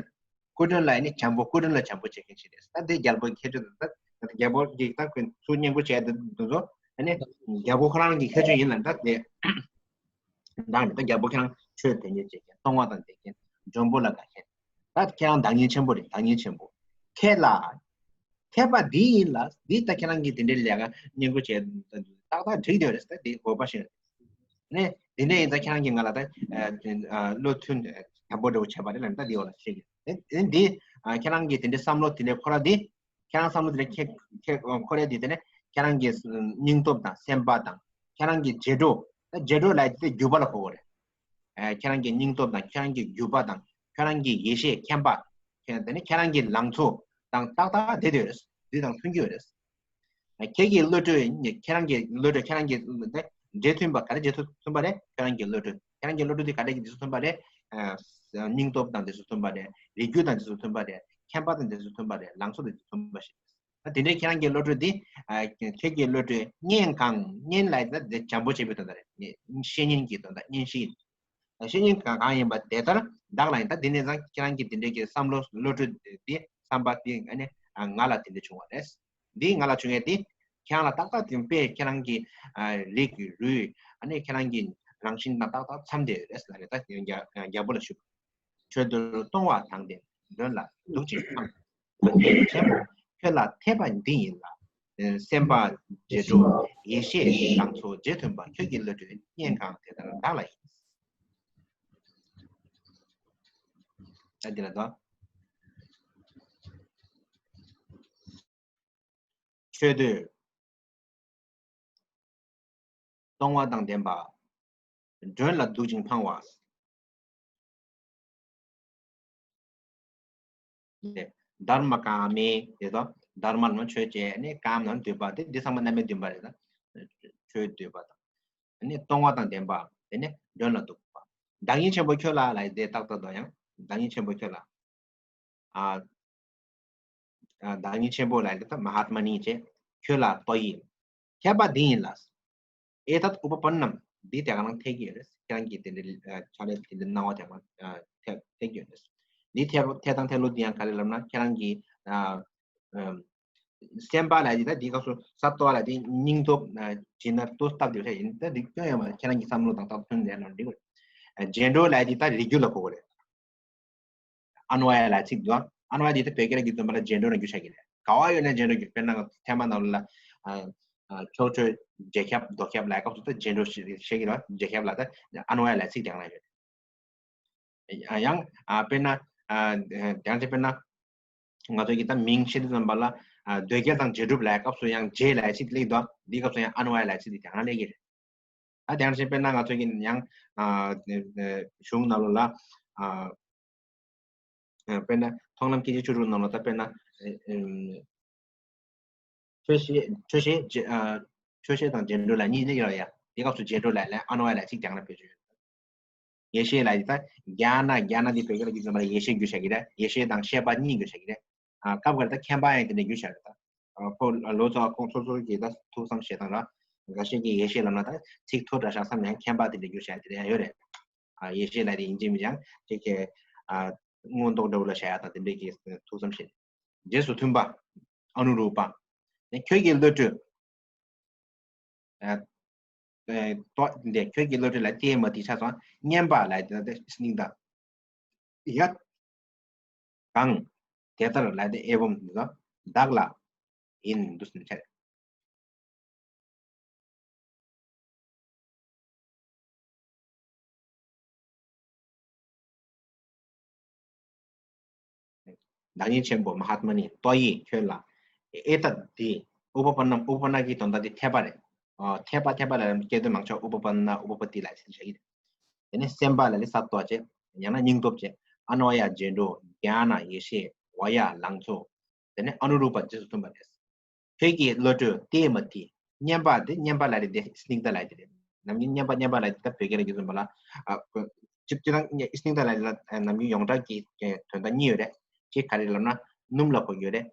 སྐུ་མགྲོན་ལ་ནི་བྱམས་པོ། སྐུ་མགྲོན་ལ་བྱམས་པོ་བྱེད་མཁན་ཞིག་རེད། ད་དེ་རྒྱལ་པོའི་ཁྱད་ཆོས་དང་། ད་རྒྱལ་པོ་གིས་ད་ཁོས་ཚུར་བསྙེན་བཀུར་བྱས་དུས་ཚོ་ཨ་ནི་རྒྱལ་པོ་ཁོ་རང་གི་ཁྱད་ཆོས་ཡིན་ལ། ད་དེ་བདག་ནི་ད་རྒྱལ་པོ་ཁྱེད་རང་ཆོས་དོན་གཉེར་བྱེད་མཁན། གཏོང་བ་དང་ལྡན་མཁན། མགྲོན་པོ་ལ་དགའ་མཁན། ད་ཁྱེད་རང་བདག་ཉིད་ཆེན་པོ་རེད། བདག་ཉིད་ཆེན་པོ། ཁྱེད་ལ་འཐད་པ་འདི་ཡིན་ལ། འདི་ད་ཁྱེད་རང་གིས་དེ་འདྲའི་ལས་ཀ་བསྙེན་བཀུར་བྱས་ཏག་ཏག་འགྲིག་བསྡད་རེད། ད་འདི་འོས་པ་ཞིག་རེད། ནས་འདི་ནས་ཡིན་ཙང་ཁྱེད་རང་གིས་ང་ལ་ད་ཨ་བློ་མཐུན་དམ་པོ་འདྲ་བོ་བྱས་པ་རེད་ལབ་ནས། ད་འདི་འོག་ལ་བཤད་ཀྱི་རེད། འདི་ཨ་ཁྱེད་རང་གིས་དེ་འདྲའི་བསམ་བློ་དེ་འདྲའི་འཁོར་བ་འདི། ཁྱེད་རང་བསམ་བློ་དེ་འདྲ་ཁྱེད་ཁྱེད་འཁོར་ཡ་དེ་དེ་ནས་ཁྱེད་རང་གི་སྙིང་སྟོབས་དང་སེམས་པ་དང་། ཁྱེད་རང་གི་རྗེས་འགྲོ། ད་རྗེས་འགྲོ་ལབ་ཡ་དེ་འགྱུར་བ་ལ་གོ་དགོས་རེད། ཨ་ཁྱེད་རང་གི་སྙིང་སྟོབས་དང་། ཁྱེད་རང་གི་རྒྱུད་པ་དང་། ཁྱེད་རང་གི་ཡེ་ཤེས་མཁྱེན་པ། ཁྱེད་དེ་ནས་ཁྱེད་རང་གི་ལང་ཚོ་དང་ཏག་ཏག་བསྡད་ཡོད་རེད། འདི་དང་མཐུན་གྱི་ཡོད་རེད། ཨ་ཁྱེད་ཀྱི་བློ་གྲོས། ཁྱེད་རང་གི་བློ་གྲོས། ཁྱེད་རང་གི་འགྲེལ་མཐུན་པ་ག་རེ་འགྲེལ་མཐུན་པ་རེད། ཁྱེད་རང་གི་བློ་གྲོས། ཁྱེད་རང་གི་བློ་གྲོས་དེ་ག་རེ་གི་འགྲེལ་མཐུན་པ་རེད། ཨ་སྙིང་སྟོབས་དང་འགྲེལ་མཐུན་པ་རེད། རིགས་རྒྱུད་དང་འགྲེལ་མཐུན་པ་རེད། མཁྱེན་པ་དང་འགྲེལ་མཐུན་པ་རེད། ལང་ཚོ་དང་འགྲེལ་མཐུན་པ་ཞིག་ད་དེ་འདྲའི་ཁྱེད་རང་གི་བློ་གྲོས་འདི། ཨ་ཁྱེད་ཀྱི་བློ་གྲོས་གཉེན་གང་། གཉེན་ལ་ད་དེ་བྱམས་པོ་བྱེད་པའི་དོན་དག་རེད། བཤེས་གཉེན་གྱི་དོན་དག། གཉེན་བཤེས་ཡིན། བཤེས་གཉེན་གང་གང་ཡིན་པ་དེ་ལྟར་བདག་ལ་ཡིན། ད་དེ་ནས་ཙང་ཁྱེད་རང་གི་དེ་འདྲའི་གི་བསམ་བློ་བློ་གྲོས་འདི་བསམ་པ་འདི་ཨ་ནི་ང་ལ་དེ་འདྲ་བྱུང་བ་རེད། འདི་ང་ལ་བྱུང་ཡས་འདི་ཁྱེད་རང་ལ་ཏག་ཏག་དེ་དཔེ་ཁྱེད་རང་གི་ཨ་རིགས་རུས་ཨ་ནི་ཁྱེད་རང་གི་རང་བཞིན་དང་ཏག་ཏག་འཚམས་བསྡད་ཡོད་རེད་ཟེར་ལབ་རེད། ད་རྒྱ་རྒྱལ་པོ་ལ་ཞུ། ཆོས་འདིར་གཏོང་བ་དང་ལྡན་མགྲོན་ལ་འདུག་ཅིང་འཕངས། ཆེན་པོ་ཁྱོད་ལ་འཐད་པ་འདི་ཡིན་ལ། སེམས་དཔའ་རྗེས་འགྲོ་ཡེ་ཤེས་ལང་ཚོ་རྗེས་མཐུན་པ། ཁྱོད་ཀྱི་བློ་གྲོས་གཉེན་གང་དེ་ལྟར་བདག་ལ་ཡིན། ད་འདི་ལ་དོ། ཆོས་འདིར་གཏོང་བ་དང་ལྡན་པ། མགྲོན་ལ་འདུག་ཅིང་འཕངས་པ། ལས་ དྷརྨ་ཀཱ་མེ་དེ་དང་། དྷརྨ་ལ་ཆོས་བྱེད། ཨ་ནི་ཀཱ་མ་ལ་འདོད་པ། དེ་འདི་ཚང་མ་རྣམ་དབྱེ་བདུན་པ་རེད་ད། ཆོས་འདོད་པ་དང་། ཨ་ནི་གཏོང་བ་དང་ལྡན་པ། དེ་ནས་མགྲོན་ལ་འདུད་པ། བདག་ཉིད་ཆེན་པོ་ཁྱོད་ལ་ལ་དེ་ཏག་ཏག་དང་ཡང་། བདག་ཉིད་ཆེན་པོ་ཁྱོད་ལ། ཨ། ཨ། བདག་ཉིད་ཆེན་པོ་ལ་དེ་ད་མ་ཧཱ་ཏ་མ་ནི་བྱས། ཁྱོད་ལ་ཏོ་ཡི། ཁྱད་པར་འདི་ཡིན་ལ། ཨེ་ཏད་ཨུ་པ་པན་ནམ། འདི་དེ་ག་རང་ཐེག་གི་ཡོད་རེད། ཁྱེད་རང་གིས་དེ་འདྲའི་ཨ་ཕྱག་ལས་དེ་འདྲའི་གནང་བ་དེ་མ་ཨ་ཐེག་ཐེག་གི་ཡོད་རེད། འདི་ཐེག་ཐེག་དང་ཐེག་ལུགས་འདི་ཡང་ག་རེ་ལབ་ན། ཁྱེད་རང་གིས་ཨ་ཨམ་སེམས་པ་ལ་འདི་ད་འདི་སྐབས་སུ་ས་ཏོ་ལ་འདི་སྙིང་སྟོབས་ཨ་བྱིན་ན་ཏོ་སྟབས་བདེ་ཤ་ཡིན། ད་འདི་སྐྱོན་ཡོད་མ་རེད། ཁྱེད་རང་གི་བསམ་བློ་དང་སྟབས་མཐུན་ནས་ན་འགྲིག་གི་རེད། ཨ་རྗེས་འགྲོ་ལ་འདི་ད་རིགས་རྒྱུད་ལ་གོ་གི་རེད། ཨ་ནུ་ཝ་ཡ་ལ་ཚིག་འདུག་ཨ་ནུ་ཝ་ཡ་འདི་ད་བོད་སྐད་ལ་རྒྱུད་དུ་མ་ལ་རྗེས་འགྲོ་ན་རྒྱུ་ཆ་གི་རེད། ག་བ་ཡོད་ན་རྗེས་འགྲོ་རྒྱུ། དཔེར་ན་ཐེག་མ་ནང་ལ་ཨ་ཨ་ཕྱོགས་ཆོས་རྗེས་ཁྱབ་ལྡོག་ཁྱབ་ལ་སྐབས་སུ་ད་རྗེས་འགྲོ་ཞེས་ཞེས་ཀྱི་རེད། རྗེས་ཁྱབ་ལ་ད་ཨ་ནུ་ཝ་ཡ་ལ་ཚིག་དེ་ག་ན་ཡོད། ཡང་ཨ་དཔེར་ན་ཨ་དེ་ཡང་ཚེ་དཔེར་ན་ང་ཚོ་གི་ད་མིང་ཤེས་དུས་ཙམ་པ་ལ་ཨ་འདོད་རྒྱལ་དང་རྗེས་གྲུབ་ལ་སྐབས་སུ་ཡང་རྗེས་ལ་ཚིག་སླེབས་འདུག་འདི་སྐབས་སུ་ཡང་ཨ་ནུ་ཝ་ཡ་ལ་ཚིག་དེ་ག་ན་སླེབས་ཀྱི་རེད། ད་དེ་ཡང་ཚེ་དཔེར་ན་ང་ཚོ་གི་ཡང་ཨ་གཞུང་ནང་ལོགས་ལ་ཨ། ཨ་དཔེར་ན་མཐོང་ལམ་སྐད་ཅིག་བཅུ་དྲུག་ནང་ལ་ད་དཔེར་ན་ཨ་ཨམ་ཆོས་ཤེས་ཆོས་ཤེས་རྗེ་ཨ་ཆོས་ཤེས་དང་རྗེས་འགྲོ་ལ་གཉིས་ནི་ཡོད་ཡ། དེ་སྐབས་སུ་རྗེས་འགྲོ་ལ་ལ་ཨ་ནུ་ཝ་ཡ་ལ་ཚིག་ཀྱང་ན་བེད་སྤྱོད་ཡོད། ཡེ་ཤེས་ལ་ཡི་ད་ཛྙཱ་ན། ཛྙཱ་ན་འདི་བོད་སྐད་ལ་རྒྱུད་ཙམ་པ་ལ་ཡེ་ཤེས་རྒྱུ་ཆ་གི་རེད། ཡེ་ཤེས་དང་ཤེས་པ་གཉིས་རྒྱུ་ཆ་གི་རེད། ཨ་སྐབས་འགར་ད་མཁྱེན་པ་ཡང་དེ་འདྲ་རྒྱུ་ཆ་རེད་ད། ཨ་ཁོ་ལོ་ཙཱ་བ་ཁོང་སོ་སོ་གི་ད་ཐུགས་བསམ་བཞེས་སྟངས་ར། འགའ་ཤས་ཀྱིས་ཡེ་ཤེས་ལབ་ན་ད་ཚིག་མཐོ་དྲགས་ཤག་བསམ་ནས་མཁྱེན་པ་དེ་འདྲ་རྒྱུ་ཆ་དེ་འདྲ་ཡང་ཡོད་རེད། ཨ་ཡེ་ཤེས་ལ་དེ་ཡིན་གཅིག་མིན་གཅིག་ཅིག་གི་ཨ་མངོན་རྟོགས་འདྲ་བོ་ལ་བྱ་ཡག་དང་དེ་འདྲའི་གི་ཐུགས་བསམ་བཞེས། རྗེས་སུ་མཐུན་པ། ཨ་ནུ་རུ་པ། ནས་ཁྱོད་ཀྱི་བློ་གྲོས། ཨ་ཨ་ཏོ་འདི་ཁྱོད་ཀྱི་བློ་གྲོས་ལ་ཏེ་མ་ཏི་ཆ་ཚང་སྙན་པ་ལ་དེ་ད་སྙིང་དང་། ཡ། གང་། དེ་ལྟར་ལ་དེ་ཨེ་བམ་འདི་ཚོ་བདག་ལ་ཡིན་འདུག་ཟེར་ནས་འཆད། བདག་ཉིད་ཆེན་པོ་མ་ཧཱ་ཏ་མ་ནི་ཏོ་ཡིས་ཁྱོད་ལ། ཨེ་ཏད་འདི། ཨུ་པ་པ་ན། ཨུ་པ་པ་ན་གི་དོན་དག་འདི་འཐད་པ་རེད། ཨ་འཐད་པ་འཐད་པ་ལ་སྐད་དོད་མང་ཆོག་ཨུ་པ་པ་ན་ཨུ་པ་པ་ཏི་ལ་ཟེར་བྱ་གི་རེད། དེ་ནས་སེམས་པ་ལ་ལས་ས་ཏོ་བྱས། ཡང་ན་སྙིང་སྟོབས་བྱས། ཨ་ནུ་ཝ་ཡ་རྗེས་འགྲོ། ཛྙཱ་ན་ཡེ་ཤེས། ཝ་ཡ་ལང་ཚོ། དེ་ནས་ཨ་ནུ་རུ་པ་རྗེས་སུ་མཐུན་པ་རེད། ཁྱོད་ཀྱི་བློ་གྲོས་ཏེ་མ་ཏི། སྙན་པ་དེ་སྙན་པ་ལ་རེད་དེ་སྙིང་ད་ལ་དེ་རེད། ནམ་རྒྱུན་སྙན་པ་སྙན་པ་ལ་དེ་ད་བོད་སྐད་ལ་རྒྱུ་ཙམ་པ་ལ། ཨ་ཁོ་སྤྱིར་བཏང་སྙིང་ད་ལ་དེ་ལ་ནམ་རྒྱུན་ཡོངས་གྲགས་ཀྱི་དོན་དག་གཉིས་ཡོད་རེད། གཅིག་ག་རེ་ལབ་ན་སྣུམ་ལ་གོ་གི་ཡོད་རེད།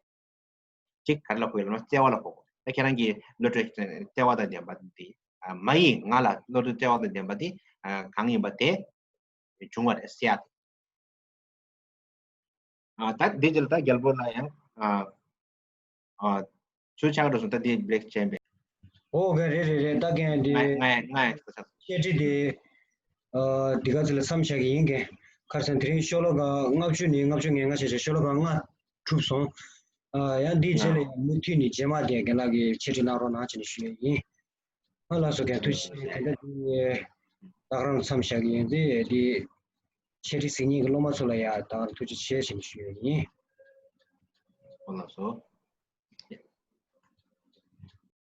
གཅིག་ག་རེ་ལ་གོ་གི་ལབ་ན་བརྩེ་བ་ལ་གོ་གི། ད་ཁྱེད་རང་གི་བློ་གྲོས་བརྩེ་བ་དང་ལྡན་པ་དེ། ཨ་མ་ཡིས་ང་ལ་བློ་གྲོས་བརྩེ་བ་དང་ལྡན་པ་དེ་ཨ་གང་ཡིན་པ་དེ་བྱུང་བ་རེད་ཟེར་ཡ་དེ། ཨ་ད་འདི་ཅི་ལ་ད་རྒྱལ་པོ་ལ་ཡང་ཨ་ཨ་ཚུར་ཆགས་འགྲོ་སོང་། ད་འདི་བི་རེག་བྱས་པས། ཨོ་ག་རེ་རེ་རེ། ད་གན་འདི་ང་ང་ང་ཡང་ཚ་ཚ། བཤད་ཁྲིད་དེ་ཨ་འདི་ག་ཚོད་ལ་མཚམས་བཞག་གི་ཡིན་གན། ཁར་སང་དེ་རིང་ཤོ་ལོ་ཀ་ལྔ་བཅུ་ནས་ལྔ་བཅུ་ང་ལྔ་བྱས་བྱས་ཤོ་ལོ་ཀ་ལྔ་གྲུབ་སོང་། ཨ་ཡང་འདིའི་རྗེས་ལ་ཡང་མུ་མཐུད་ནས་རྗེས་མ་དེ་རྒན་ལགས་ཀྱིས་འཆད་ཁྲིད་གནང་རོགས་གནང་བྱས་ནས་ཞུ་ཡས་ཡིན། ཨ་ལགས་སོ། རྒན་ཐུགས་རྗེ་ཆེ། ད་ལྟ་འདི་ད་ག་རང་མཚམས་བཞག་གི་ཡིན། དེ་དེ་འཆད་ཁྲིད་གཟིགས་མཁན་གྱི་སློབ་མ་ཚོ་ལ་ཡང་ད་ག་རང་ཐུགས་རྗེ་ཆེ་ཞེས་ཞུ་ཡས་ཡིན། ཨོ་ལགས་སོ།